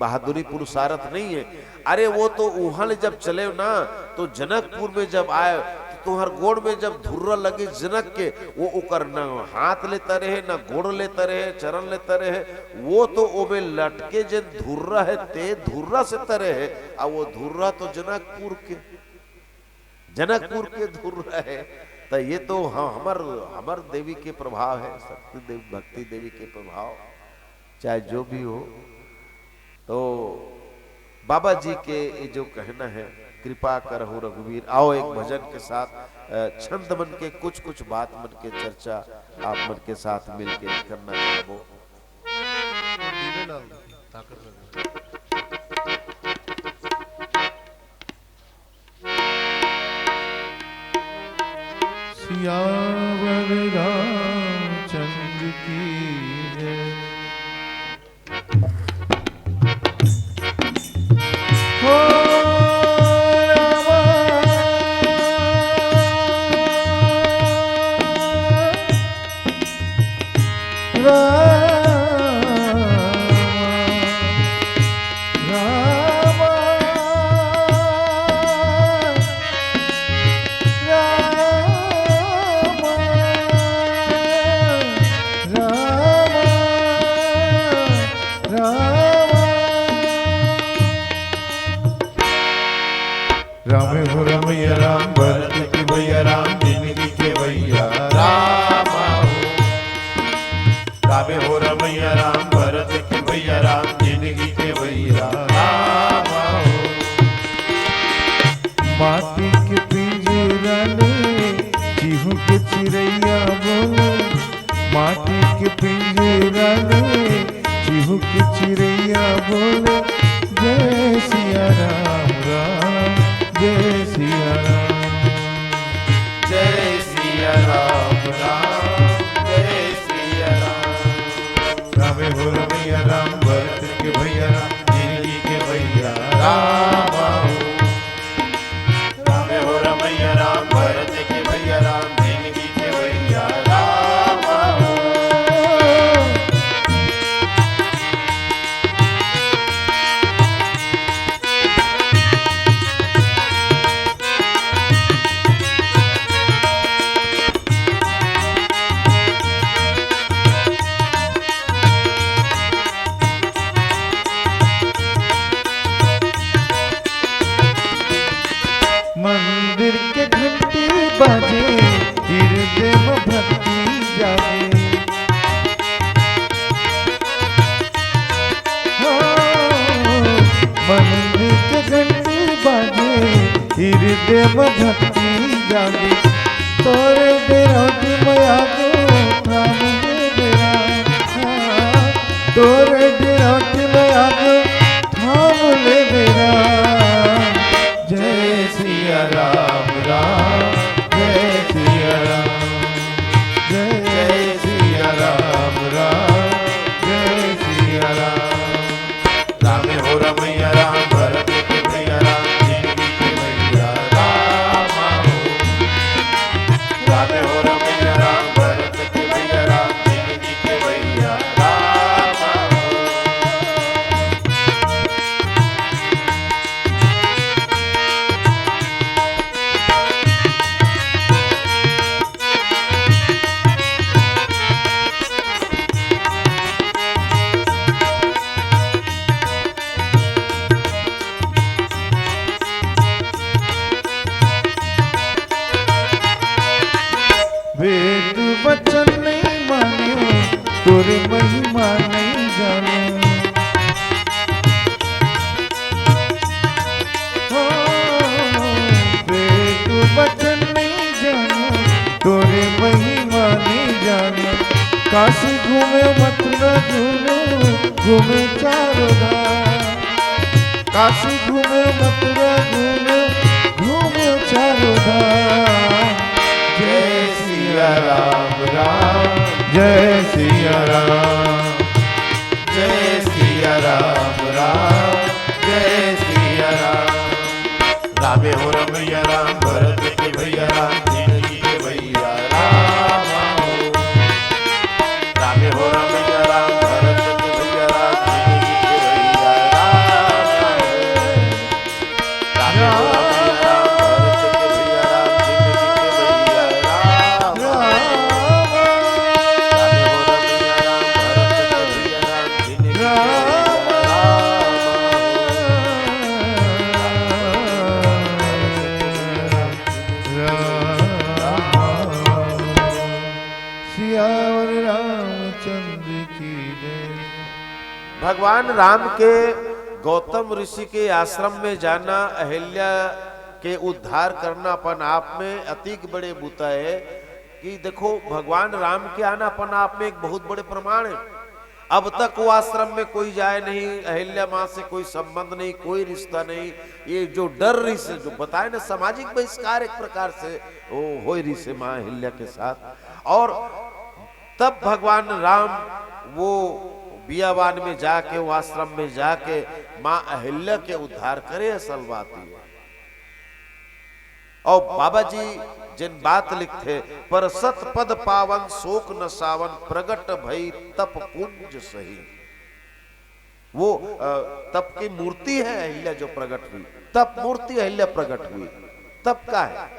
बहादुरी पुरुषारथ नहीं है।" अरे, वो तो उहां ले जब चले ना, तो जनकपुर में जब आए, तो तुंहर गोड़ में जब धुर्रा लगे जनक के, वो ओकर न हाथ ले तरे हे, न गोड़ ले तरे हे, चरण ले तरे हे, वो तो ओमे लटके जेन धुर्रा हे, ते धुर्रा से तरे हे, आ वो धुर्रा तो जनकपुर के, जनकपुर के धुर्रा हे। त ये तो ह-, हमर, हमर देवी के प्रभाव हे, शक्ति देवी, भक्ति देवी के प्रभाव, चाहे जो भी हो। तो बाबा जी के ये जो कहना है, "कृपा करहु रघुवीर", आओ एक भजन के साथ, अ, छंद मन के कुछ कुछ बात मन के चर्चा आप मन के साथ मिलके करना चाहबो। सियावर रामचंद्र की जय। हो रामा, रामा। कि चिरैया बोले जय सिया राम, राम जय सिया राम। जय सिया राम, राम जय सिया राम। रामे हो रमैया राम, भरत के भैया राम, जिंदगी के भैया राम हो। रामे हो रमैया राम, भरत के भैया राम, जिंदगी के भैया राम हो। मंदिर के घंटी बाजे, हृदय में भक्ति जागे। हो, मंदिर के घंटी बाजे, हृदय में भक्ति जागे। तोरे डेरा की मया को थाम ले बेरा, तोरे डेरा की मया को थाम ले बेरा। जय सिया राम, राम जय सिया राम, जय जय सिया राम, राम जय सिया राम। रामे हो रमैया राम, भरत के भैया राम, जिंदगी के भैया राम हो। रामे हो रमैया राम, भरत के भैया राम, जिंदगी के भैया राम हो। वेद वचन नहीं मान्यो, तोरे महिमा नहीं जाने। हो, वेद वचन नहीं जाने, तोरे महिमा नहीं जाने। काशी घूमे, मथुरा घूमे, घूमे चारों धाम। काशी घूमे, मथुरा घूमे, घूमे चारों धाम। जय सिया राम, राम जय सिया राम, जय सिया राम, राम जय सिया राम। रामे हो रमैया राम, भरत के भैया राम, जिंदगी के भैया राम हो। रामे हो रमैया राम, भरत के भैया राम, जिंदगी के भैया राम हो। रामे हो रमैया राम, भरत के भैया राम, जिंदगी के भैया राम हो। रामे हो रमैया राम, भरत के भैया राम, जिंदगी के भैया राम हो। सियावर रामचंद्र की जय। भगवान राम के गौतम ऋषि के आश्रम में जाना, अहिल्या के उद्धार करना अपन आप में अतिक बड़े बुता है कि देखो, भगवान राम के आना अपन आप में एक बहुत बड़े प्रमाण है। अब तक वो आश्रम में कोई जाए नहीं, अहिल्या माँ से कोई संबंध नहीं, कोई रिश्ता नहीं। ये जो डर रही से, जो बताए ना, सामाजिक बहिष्कार एक प्रकार से वो हो रही से माँ अहिल्या के साथ। और तब भगवान राम वो बियाबान में जाके, वो आश्रम में जाके माँ अहिल्या के उद्धार करे, असल बात ये। और बाबा जी जिन बात लिखथे, "पर सत पद पावन शोक न सावन, प्रगट भई तप कुंज सही।" वो, अ, तप की मूर्ति है अहिल्या जो प्रगट हुई, तप मूर्ति अहिल्या प्रगट हुई। तप का है?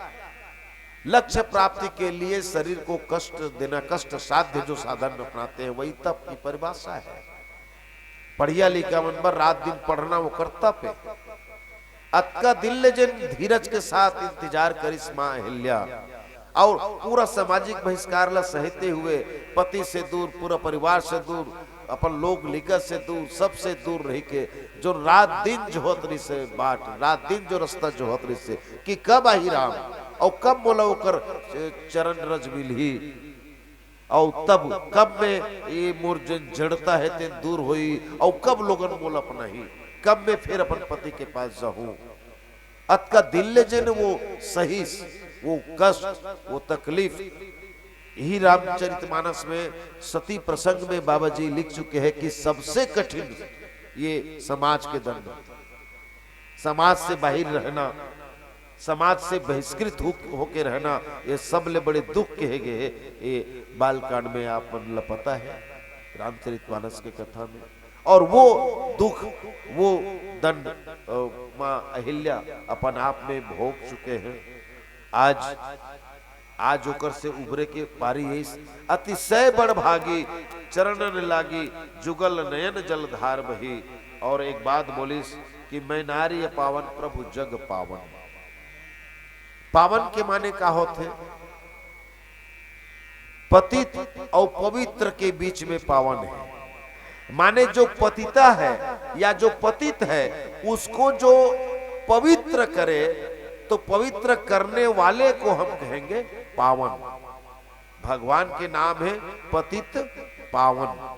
लक्ष्य प्राप्ति के लिए शरीर को कष्ट देना, कष्ट साध्य जो साधन अपनाते हैं, वही तप की परिभाषा है। पढ़िया लिखा मन बर रात दिन पढ़ना वो कर तप है। अतका दिन ले जेन धीरज के साथ इंतजार करिस माँ अहिल्या, और पूरा सामाजिक बहिष्कार ला सहते हुए, पति से दूर, पूरा परिवार से दूर, अपन लोग लिगत से दूर, सबसे दूर रह के जो रात दिन जोहत रहिसे बाट, रात दिन जो रास्ता जोहत रहिसे कि कब आही राम और कब मोला ओकर चरण रज मिलही। अउ तब कब में ये मोर जेन जड़ता हे तेन दूर होई, अउ कब लोगन मोला अपनाही, कब में फिर अपन पति के पास जाहूं। अतका दिन ले जेन वो सहिस, वो कष्ट, वो तकलीफ, यही रामचरितमानस में सती प्रसंग में बाबा जी लिख चुके हैं कि सबसे कठिन ये समाज के दंड, समाज से बाहिर रहना, समाज से बहिष्कृत हो, होके रहना, ये सब ले बड़े दुख कहे गए हैं ये बालकांड में। आप मन ला पता है रामचरितमानस के कथा में। और वो दुख, वो दंड, अ, माँ अहिल्या अपन आप में भोग चुके हैं। आज, आज ओकर से उबरे के पारी अइस। अतिशय बड़ भागी, चरणन लागी, जुगल नयन जलधार बही। और एक बात बोलिस कि मैं नारी पावन प्रभु जग पावन। पावन के माने का होथे? पतित अउ पवित्र के बीच में पावन है। माने जो पतिता है या जो पतित है, उसको जो पवित्र करे, तो पवित्र करने वाले को हम कहेंगे पावन। भगवान के नाम है पतित पावन,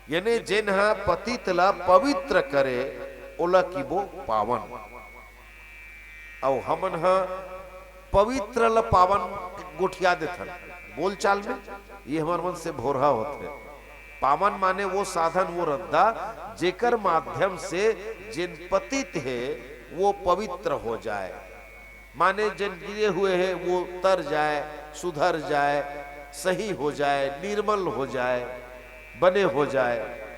यानी जेन ह पतित ला पवित्र करे, ओला किबो पावन। अउ हमन ह पवित्र ल पावन गोठिया देथन बोलचाल में, ये हमर मन से भोरहा होथे। पावन माने वो साधन, वो रद्दा, जेकर माध्यम से जेन पतित हे, वो पवित्र हो जाए। माने जेन गिरे हुए हे, वो तर जाए, सुधर जाए, सही हो जाए, निर्मल हो जाए, बने हो जाए।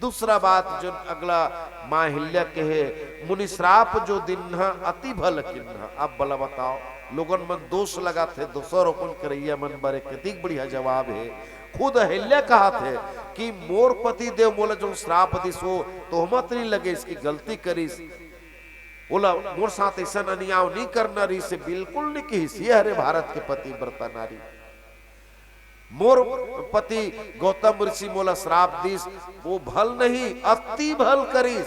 दूसरा बात, जोन अगला माँ अहिल्या के हे, "मुनि श्राप जो दिन्हा अति भल किन्हा।" अब भला बताओ, लोगन मन दोष लगाथे, दोषारोपण करैया मन बर एक कतिक बढ़िया जवाब हे। खुद अहिल्या कहत हे कि मोर पति देव मोला जो श्राप दिस, वो तोहमत नहीं लगे, इसकी गलती करिस, ओला मोर साथ ऐसा अन्याय नहीं करना रहिस, बिल्कुल नहीं कहिस। ये हरे भारत के पतिव्रता नारी। मोर पति गौतम ऋषि मोला श्राप दिस, वो भल नहीं, अति भल करिस।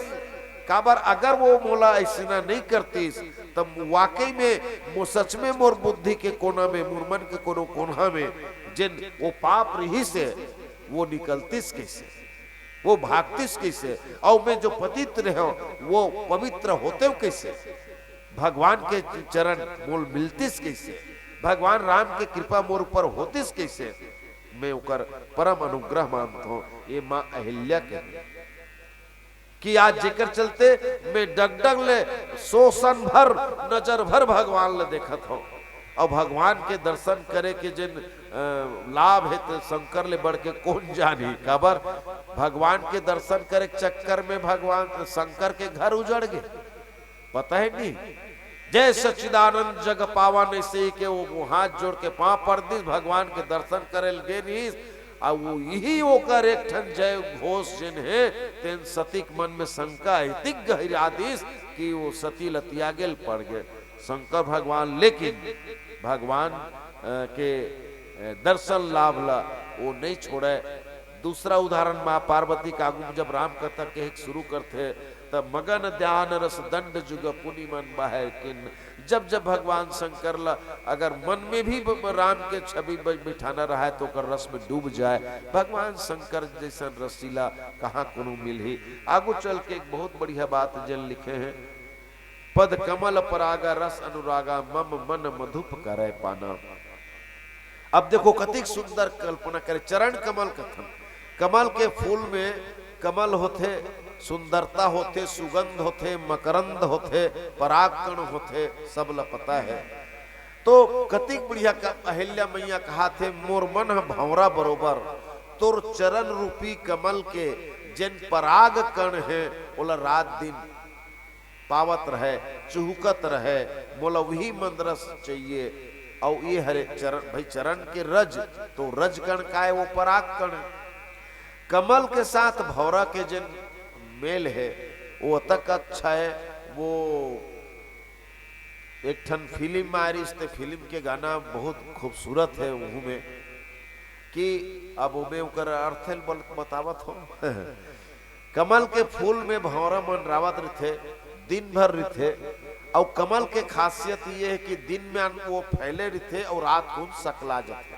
काबर अगर वो मोला ऐसना नहीं करतिस, तब वाकई में मो-, सच में मोर बुद्धि के कोना में, मोर मन के कोनो कोना में, जेन वो पाप रहिस हे, वो निकलतिस कैसे? वो भागतिस कैसे? अउ मैं जो पतित रहे, वो पवित्र होते कैसे? भगवान के चरण मोल मिलतिस कैसे? भगवान राम के कृपा मोर ऊपर होतिस कैसे? मैं ओकर परम अनुग्रह मानत हूँ। ये माँ अहिल्या के, कि आज जेकर चलते मैं डगडग ले शोषण भर, नजर भर भगवान ले देखत हूँ। अउ भगवान के दर्शन करे के जेन, अ, लाभ हे, ते शंकर ले बढ़ के कौन जानी। काबर भगवान के दर्शन करे के चक्कर में भगवान शंकर के घर उजड़ गे। पता है नहीं? "जय सच्चिदानंद जग पावन" ऐसे ही के वो हाथ जोड़ के पाँव पड़ दिस, भगवान के दर्शन करे ल गे रहिस, आ वो यही ओकर एक ठन जय घोष जेन हे, तेन सती के मन में शंका इतिक गहिरा दिस कि वो सती ल त्यागे ल पड़ गे शंकर भगवान। लेकिन भगवान, अ, के, अ, दर्शन लाभ ला वो नहीं छोड़े। दूसरा उदाहरण, माँ पार्वती के आगू में जब राम कथा कहे के शुरू करथे, तब "मगन ध्यान रस दंड जुग पुनि मन बाहर किन।" जब जब भगवान शंकर ला अगर मन में भी ब-, राम के छवि ब-, बिठाना रहा है, तो ओकर रस में डूब जाए। भगवान शंकर जैसन रसीला कहाँ कोनो मिलही। आगू चल के एक बहुत बढ़िया बात जेन लिखे हैं, "पद कमल परागा रस अनुरागा, मम मन मधुप करे पाना।" अब देखो, कतिक सुंदर कल्पना करे, चरण कमल कथन, कमल के फूल में कमल होथे, सुंदरता होथे, सुगंध होथे, मकरंद होथे, पराग कण होथे, सब ला पता है। तो कतिक बढ़िया क-, अहिल्या मैया कहाथे, "मोर मन ह भंवरा बरोबर, तोर चरण रूपी कमल के जेन पराग कण हे, ओला रात दिन पावत रहे, चुहकत रहे, मोला वही मंदरस चाहिए।" अउ ये हरे चरण, भाई, चरण के रज, तो रज कण काय, वो पराग कण। कमल के साथ भौरा के जेन मेल है, वो अतक अच्छा है। वो एक ठन फिल्म में आ रहिस, ते फिल्म के गाना बहुत खूबसूरत है, उहू में कि अब ओमे ओकर अर्थ ल बल-, बतावत हो। कमल के फूल में भंवरा मंडरावत रहिथे, दिन भर रहिथे, अउ कमल के खासियत ये है कि दिन में वो फैले रहिथे अउ रात कुन सकला जाथे।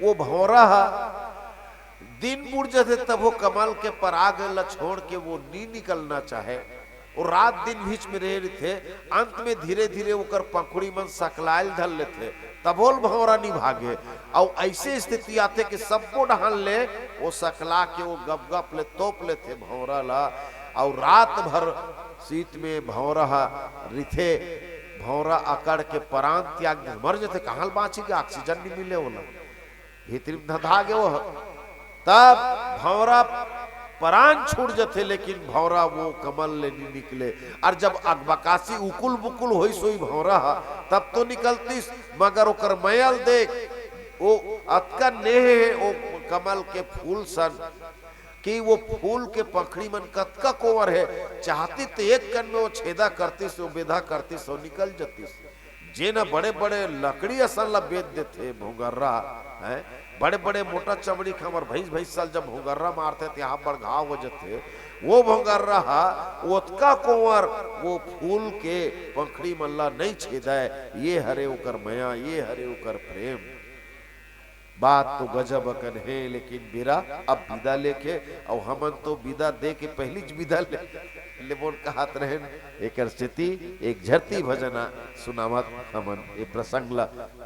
वो भौंरा ह दिन बुड़ जथे, तभो कमल के पराग ल छोड़ के वो नी निकलना चाहे। वो रात दिन बीच में रहे रहिथे, अंत में धीरे धीरे ओकर पंखुड़ी मन सकलायल धर लेथे, तभो ल भौंरा नी भागे। अउ ऐसे स्थिति आथे कि सब्बो डहान ले वो सकला के वो गपगप ले तोप लेथे भौंरा ला। अउ रात भर सीत में भौंरा ह रिथे, भौंरा अकड़ के परान त्याग दे, मर जथे। कहाँ ल बाँची के, ऑक्सीजन नी मिले ओला, भीतरी में धधा गे वो ह। तब भौंरा परान छूट जथे, लेकिन भौंरा वो कमल ले नी निकले। अउ जब अकबकासी उकुल बुकुल होइस होही भौंरा ह, तब तो निकलतिस, मगर ओकर मया ल देख, वो अतका नेह हे वो कमल के फूल सन कि वो फूल के पंखुड़ी मन कतका कोंवर हे, चाहतिस त एक कन में वो छेदा करतिस, वो बेधा करतिस, वो निकल जतिस। जेन ह बड़े-बड़े लकड़ी असन ला बेध देथे भौंगर्रा, हैं? बड़े-बड़े मोटा चमड़ी के हमर भैंस, भैंसा ल जब भौंगर्रा मारथे, त यहाँ बड़ घाव हो जथे। वो भौंगर्रा ह ओतका कोंवर वो फूल के पंखुड़ी मन ला नइ छेदय। ये हरे ओकर मया, ये हरे ओकर प्रेम। बात तो गजब अकन हे, लेकिन बेरा अब बिदा लेके, अउ हमन तो बिदा दे के पहिलीच बिदा ले, लेबोन कहत रहेन। एकर सेती एक झरती भजन सुनावत हमन ए प्रसंग ला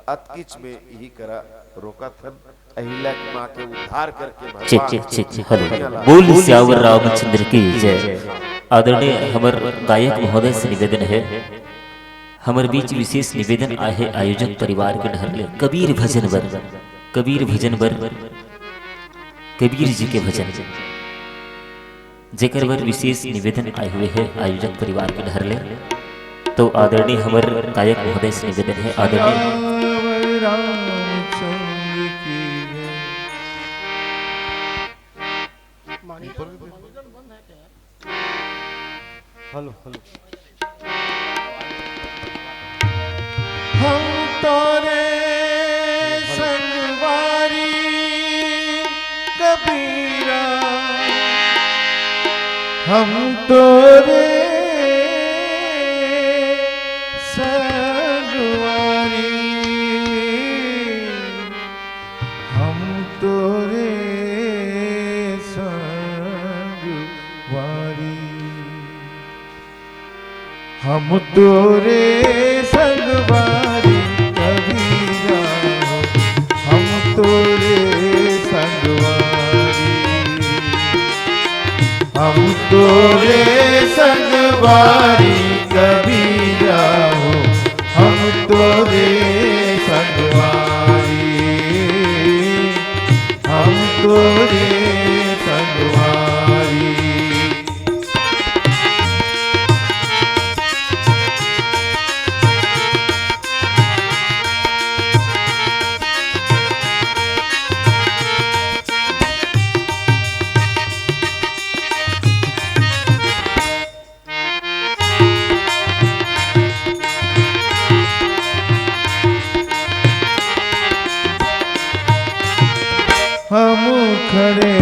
अतकिच में इही करा रोकत हन। अहिल्या के माँ के उद्धार करके चेक, भगवान चेक, चेक, चेक, हेलो। कन्या ला बोल सियावर रामचंद्र की जय। आदरणीय हमर गायक महोदय से निवेदन हे, हमर बीच विशेष निवेदन आहे आयोजक परिवार के डहर ले, कबीर भजन बर, कबीर भजन बर, कबीर जी के भजन, जेकर बर विशेष निवेदन आए हुए हे आयोजक परिवार के डहर ले। तो आदरणीय हमर गायक महोदय से निवेदन हे, आदरणीय सियावर रामचंद्र की जय। Hello, hello. हम तोरे संगवारी कबीरा, हम तोरे संगवारी, हम तोरे संगवारी। हम तोरे संगवारी कबीरा हो, हम तोरे संगवारी, हम तोरे संगवारी कबीरा हो, हम तोरे संगवारी, हम तोरे संगवारी। हम खड़े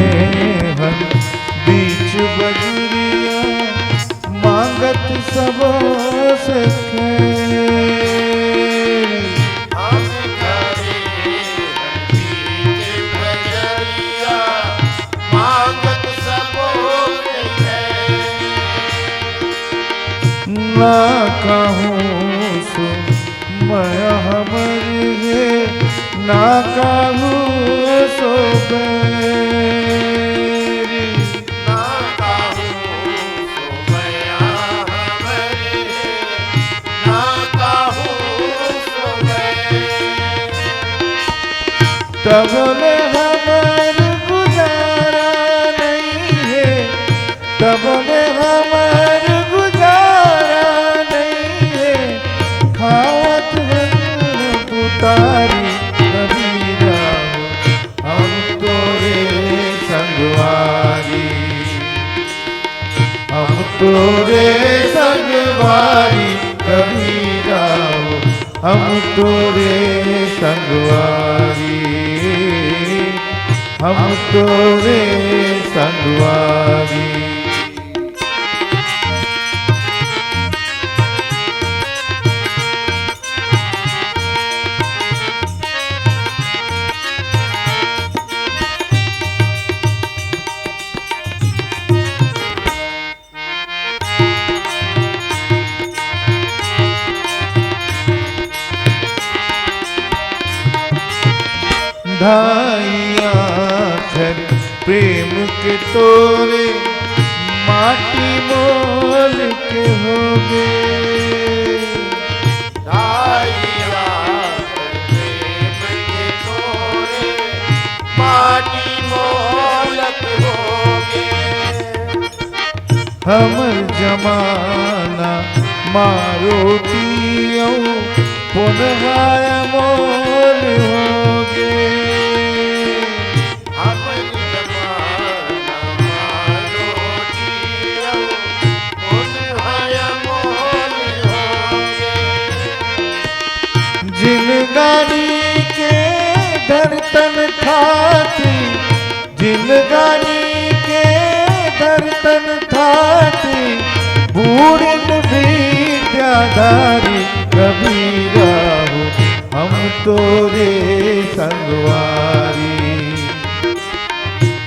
हन बीच बजुरिया, मांगत सबो से खैर। हम खड़े हन बीच बजुरिया, मांगत सबो से खैर। ना कहूँ सो मया हमर हे, ना कहूँ सो बैरी। ना कहूँ सो मया हमर हे, ना कहूँ सो बैरी। तब ले हमर गुजारा नइ हे, तब ले हमर गुजारा नइ हे, खावत हन पुतारी कबीरा हो, हम तोरे संगवारी, हम तोरे संगवारी कबीरा हो, हम तोरे संगवारी, हम तोरे संगवारी। धाई आखर प्रेम के तोरे माटी मोल के होगे। धाई आखर प्रेम के तोरे माटी मोल के होगे। हमर जमाना मा रोटी अउ पुनहा अमोल होगे। हमर जमाना मा रोटी अउ पुनहा अमोल होगे। जिनगानी के धरतन खाती, जिनगानी के धरतन खाती, बूढ़न विद्याधारी कबीरा हो, हम तोरे संगवारी।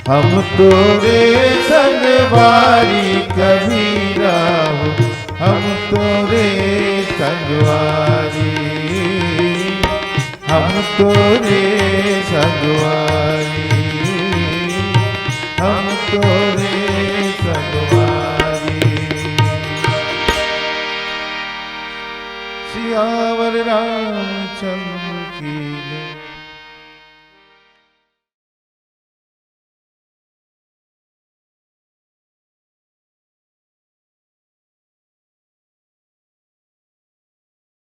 हम तोरे संगवारी कबीरा हो, हम तोरे संगवारी। हम तोरे संगवारी, हम तोरे संगवारी। सियावर रामचंद्र